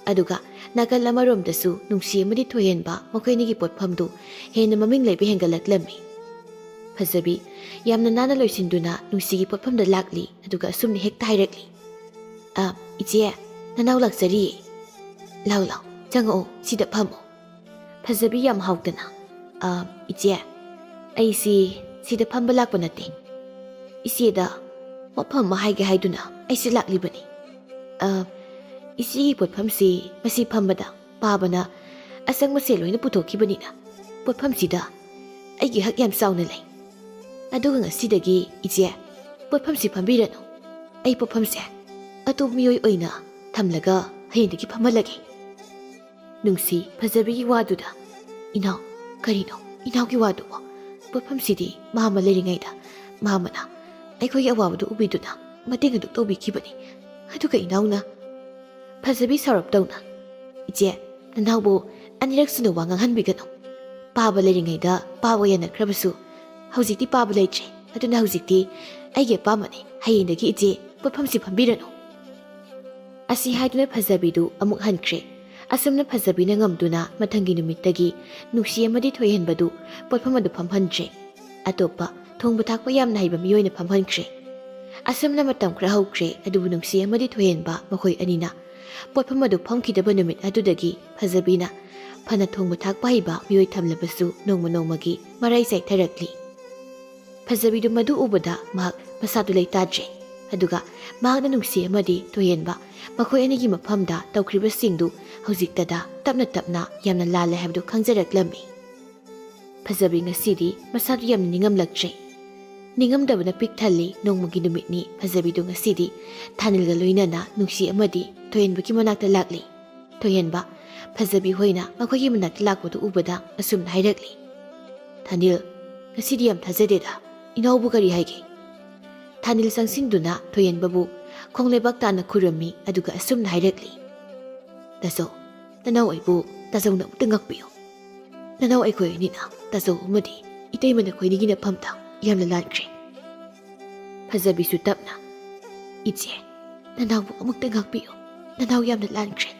ꯑꯗꯨꯒ ꯅꯥꯀꯜ ꯑꯃꯔꯣꯝꯗꯁꯨ ꯅꯨꯡꯁꯤ ꯑꯃꯗꯤ ꯊꯣꯏꯍꯦꯟꯕ ꯃꯈꯣꯏ ꯑꯅꯤꯒꯤ ꯄꯣꯠꯐꯝꯗꯨ ꯍꯦꯟꯅ ꯃꯃꯤꯡ ꯂꯩꯕ ꯍꯦꯟꯒꯠꯂꯛꯂꯝꯃꯤ꯫ ꯐꯖꯕꯤ ꯌꯥꯝꯅ ꯅꯥꯟꯅ ꯂꯣꯏꯁꯤꯟꯗꯨꯅ ꯅꯨꯡꯁꯤꯒꯤ ꯄꯣꯠꯐꯝꯗ ꯂꯥꯛꯂꯤ, ꯑꯗꯨꯒ ꯑꯁꯨꯝꯅ ꯍꯦꯛꯇ ꯍꯥꯏꯔꯛꯂꯤ, "ꯑ, ꯏꯆꯦ, ꯅꯅꯥꯎ ꯂꯥꯛꯆꯔꯤꯌꯦ꯫ ꯂꯥꯎ, ꯂꯥꯎ, ꯆꯪꯉꯛꯑꯣ, ꯁꯤꯗ ꯐꯝꯃꯣ꯫" ꯐꯖꯕꯤ ꯌꯥꯝ ꯍꯥꯎꯇꯅ, "ꯑ, ꯏꯆꯦ, ꯑꯩꯁꯤ ꯁꯤꯗ ꯐꯝꯕ ꯂꯥꯛꯄ ꯅꯠꯇꯦ꯫ ꯏꯆꯦꯗ ꯋꯥꯐꯝ ꯑꯃ ꯍꯥꯏꯒꯦ ꯍꯥꯏꯗꯨꯅ ꯑꯩꯁꯤ ꯂꯥꯛꯂꯤꯕꯅꯤ꯫ ꯑ, ꯏꯆꯦꯒꯤ ꯄꯣꯠꯐꯝꯁꯤ ꯃꯁꯤ ꯐꯝꯕꯗ ꯄꯥꯕꯅ ꯑꯆꯪꯕꯁꯦ ꯂꯣꯏꯅ ꯄꯨꯊꯣꯛꯈꯤꯕꯅꯤꯅ ꯄꯣꯠꯐꯝꯁꯤꯗ ꯑꯩꯒꯤ ꯍꯛ ꯌꯥꯝ ꯆꯥꯎꯅ ꯂꯩ꯫ ꯑꯗꯨꯒ ꯉꯁꯤꯗꯒꯤ ꯏꯆꯦ ꯄꯣꯠꯐꯝꯁꯤ ꯐꯝꯕꯤꯔꯅꯨ꯫ ꯑꯩ ꯄꯣꯠꯐꯝꯁꯦ ꯑꯇꯣꯞꯄ ꯃꯤꯑꯣꯏ ꯑꯣꯏꯅ ꯊꯝꯂꯒ ꯍꯌꯦꯡꯗꯒꯤ ꯐꯝꯍꯜꯂꯒꯦ꯫" ꯅꯨꯡꯁꯤ ꯐꯖꯕꯤꯒꯤ ꯋꯥꯗꯨꯗ, "ꯏꯅꯥꯎ, ꯀꯔꯤꯅꯣ ꯏꯅꯥꯎꯒꯤ ꯋꯥꯗꯨꯕꯣ? ꯄꯣꯠꯐꯝꯁꯤꯗꯤ ꯃꯥꯃ ꯂꯩꯔꯤꯉꯩꯗ ꯃꯥꯃꯅ ꯑꯩꯈꯣꯏꯒꯤ ꯑꯋꯥꯕꯗꯨ ꯎꯕꯤꯗꯨꯅ ꯃꯇꯦꯡ ꯑꯗꯨꯛ ꯇꯧꯕꯤꯈꯤꯕꯅꯤ꯫ ꯑꯗꯨꯒ ꯏꯅꯥꯎꯅ?" ꯐꯖꯕꯤ ꯁꯥꯎꯔꯞ ꯇꯧꯅ, "ꯏꯆꯦ, ꯅꯅꯥꯎꯕꯨ ꯑꯅꯤꯔꯛ ꯁꯨꯅ ꯋꯥ ꯉꯥꯡꯍꯟꯕꯤꯒꯅꯨ꯫ ꯄꯥꯕ ꯂꯩꯔꯤꯉꯩꯗ ꯄꯥꯕ ꯌꯥꯅꯈ꯭ꯔꯕꯁꯨ ꯍꯧꯖꯤꯛꯇꯤ ꯄꯥꯕ ꯂꯩꯇ꯭ꯔꯦ꯫ ꯑꯗꯨꯅ ꯍꯧꯖꯤꯛꯇꯤ ꯑꯩꯒꯤ ꯑꯄꯥꯝꯕꯅꯤ꯫ ꯍꯌꯦꯡꯗꯒꯤ ꯏꯆꯦ ꯄꯣꯠꯐꯝꯁꯤ ꯐꯝꯕꯤꯔꯅꯨ꯫" ꯑꯁꯤ ꯍꯥꯏꯗꯨꯅ ꯐꯖꯕꯤꯗꯨ ꯑꯃꯨꯛ ꯍꯟꯈ꯭ꯔꯦ꯫ ꯑꯁꯨꯝꯅ ꯐꯖꯕꯤꯅ ꯉꯝꯗꯨꯅ ꯃꯊꯪꯒꯤ ꯅꯨꯃꯤꯠꯇꯒꯤ ꯅꯨꯡꯁꯤ ꯑꯃꯗꯤ ꯊꯣꯏꯍꯟꯕꯗꯨ ꯄꯣꯠꯐꯝ ꯑꯗꯨ ꯐꯝꯍꯟꯗ꯭ꯔꯦ꯫ ꯑꯇꯣꯞꯄ ꯊꯣꯡꯕ ꯊꯥꯛꯄ ꯌꯥꯝꯅ ꯍꯩꯕ ꯃꯤꯑꯣꯏꯅ ꯐꯝꯍꯟꯈ꯭ꯔꯦ꯫ ꯑꯁꯨꯝꯅ ꯃꯇꯝ ꯈꯔ ꯍꯧꯈ꯭ꯔꯦ, ꯑꯗꯨꯕꯨ ꯅꯨꯡꯁꯤ ꯑꯃꯗꯤ ꯊꯣꯏꯍꯟꯕ ꯃꯈꯣꯏ ꯑꯅꯤꯅ ꯄꯣꯠꯐꯝ ꯑꯗꯨ ꯐꯝꯈꯤꯗꯕ ꯅꯨꯃꯤꯠ ꯑꯗꯨꯗꯒꯤ ꯐꯖꯕꯤꯅ ꯐꯅ ꯊꯣꯡꯕ ꯊꯥꯛꯄ ꯍꯩꯕ ꯃꯤꯑꯣꯏ ꯊꯝꯂꯕꯁꯨ ꯅꯣꯡꯃ ꯅꯣꯡꯃꯒꯤ ꯃꯔꯥꯏ ꯆꯥꯏꯊꯔꯛꯂꯤ꯫ ꯐꯖꯕꯤꯗꯨ ꯃꯗꯨ ꯎꯕꯗ ꯃꯍꯥꯛ ꯃꯁꯥꯗꯨ ꯂꯩꯇꯥꯗ꯭ꯔꯦ꯫ ꯑꯗꯨꯒ ꯃꯍꯥꯛꯅ ꯅꯨꯡꯁꯤ ꯑꯃꯗꯤ ꯊꯣꯏꯍꯟꯕ ꯃꯈꯣꯏ ꯑꯅꯤꯒꯤ ꯃꯐꯝꯗ ꯇꯧꯈ꯭ꯔꯤꯕꯁꯤꯡꯗꯨ ꯍꯧꯖꯤꯛꯇꯗ ꯇꯞꯅ ꯇꯞꯅ ꯌꯥꯝꯅ ꯂꯥꯜꯂꯦ ꯍꯥꯏꯕꯗꯨ ꯈꯪꯖꯔꯛꯂꯝꯃꯤ꯫ ꯐꯖꯕꯤ ꯉꯁꯤꯗꯤ ꯃꯁꯥꯗꯨ ꯌꯥꯝꯅ ꯅꯤꯡꯉꯝꯂꯛꯇ꯭ꯔꯦ꯫ ꯅꯤꯡꯉꯝꯗꯕꯅ ꯄꯤꯛ ꯊꯜꯂꯤ꯫ ꯅꯣꯡꯃꯒꯤ ꯅꯨꯃꯤꯠꯅꯤ꯫ ꯐꯖꯕꯤꯗꯨ ꯉꯁꯤꯗꯤ ꯊꯥꯅꯤꯜꯒ ꯂꯣꯏꯅꯅ ꯅꯨꯡꯁꯤ ꯑꯃꯗꯤ ꯊꯣꯏꯍꯟꯕꯒꯤ ꯃꯅꯥꯛꯇ ꯂꯥꯛꯂꯤ꯫ ꯊꯣꯏꯍꯟꯕ, ꯐꯖꯕꯤ ꯍꯣꯏꯅ ꯃꯈꯣꯏꯒꯤ ꯃꯅꯥꯛꯇ ꯂꯥꯛꯄꯗꯨ ꯎꯕꯗ ꯑꯁꯨꯝꯅ ꯍꯥꯏꯔꯛꯂꯤ, "ꯊꯥꯅꯤꯜ, ꯉꯁꯤꯗꯤ ꯌꯥꯝ ꯊꯥꯖꯗꯦꯗ꯫ ꯏꯅꯥꯎꯕꯨ ꯀꯔꯤ ꯍꯥꯏꯒꯦ?" ꯊꯥꯅꯤꯜ ꯆꯪꯁꯤꯟꯗꯨꯅ ꯊꯣꯏꯍꯟꯕꯕꯨ ꯈꯣꯡꯂꯩꯕꯥꯛ ꯇꯥꯅ ꯈꯨꯔꯨꯝꯃꯤ, ꯑꯗꯨꯒ ꯑꯁꯨꯝꯅ ꯍꯥꯏꯔꯛꯂꯤ, "ꯇꯥꯆꯧ, ꯅꯅꯥꯎ ꯑꯩꯕꯨ ꯇꯥꯆꯧꯅ ꯑꯃꯨꯛꯇ ꯉꯥꯛꯄꯤꯌꯨ꯫ ꯅꯅꯥꯎ ꯑꯩꯈꯣꯏ ꯑꯅꯤꯅ ꯇꯥꯆꯧ ꯑꯃꯗꯤ ꯏꯇꯩꯃ ꯅꯈꯣꯏꯅꯤꯒꯤ ꯅꯐꯝꯗ ꯌꯥꯝꯅ ꯂꯥꯟꯈ꯭ꯔꯦ꯫" ꯐꯖꯕꯤꯁꯨ ꯇꯞꯅ, "ꯏꯆꯦ, ꯅꯅꯥꯎꯕꯨ ꯑꯃꯨꯛꯇ ꯉꯥꯛꯄꯤꯌꯨ꯫ ꯅꯅꯥꯎ ꯌꯥꯝꯅ ꯂꯥꯟꯈ꯭ꯔꯦ꯫"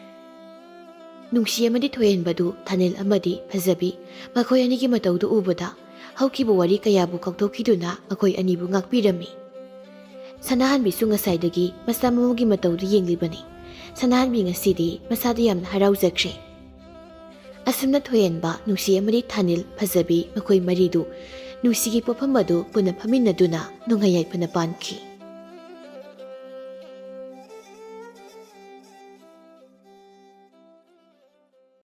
ꯅꯨꯡꯁꯤ ꯑꯃꯗꯤ ꯊꯣꯏꯍꯟꯕꯗꯨ ꯊꯥꯅꯤꯜ ꯑꯃꯗꯤ ꯐꯖꯕꯤ ꯃꯈꯣꯏ ꯑꯅꯤꯒꯤ ꯃꯇꯧꯗꯨ ꯎꯕꯗ ꯍꯧꯈꯤꯕ ꯋꯥꯔꯤ ꯀꯌꯥꯕꯨ ꯀꯥꯎꯊꯣꯛꯈꯤꯗꯨꯅ ꯃꯈꯣꯏ ꯑꯅꯤꯕꯨ ꯉꯥꯛꯄꯤꯔꯝꯃꯤ꯫ ꯁꯅꯥꯍꯟꯕꯤꯁꯨ ꯉꯁꯥꯏꯗꯒꯤ ꯃꯆꯥ ꯃꯃꯧꯒꯤ ꯃꯇꯧꯗꯨ ꯌꯦꯡꯂꯤꯕꯅꯤ꯫ ꯁꯅꯥꯍꯟꯕꯤ ꯉꯁꯤꯗꯤ ꯃꯁꯥꯗ ꯌꯥꯝꯅ ꯍꯔꯥꯎꯖꯈ꯭ꯔꯦ꯫ ꯑꯁꯨꯝꯅ ꯊꯣꯏꯍꯟꯕ ꯅꯨꯡꯁꯤ ꯑꯃꯗꯤ ꯊꯥꯅꯤꯜ ꯐꯖꯕꯤ ꯃꯈꯣꯏ ꯃꯔꯤꯗꯨ ꯅꯨꯡꯁꯤꯒꯤ ꯄꯣꯠꯐꯝ ꯑꯗꯨ ꯄꯨꯟꯅ ꯐꯝꯃꯤꯟꯅꯗꯨꯅ ꯅꯨꯡꯉꯥꯏ ꯌꯥꯏꯐꯅ ꯄꯥꯟꯈꯤ꯫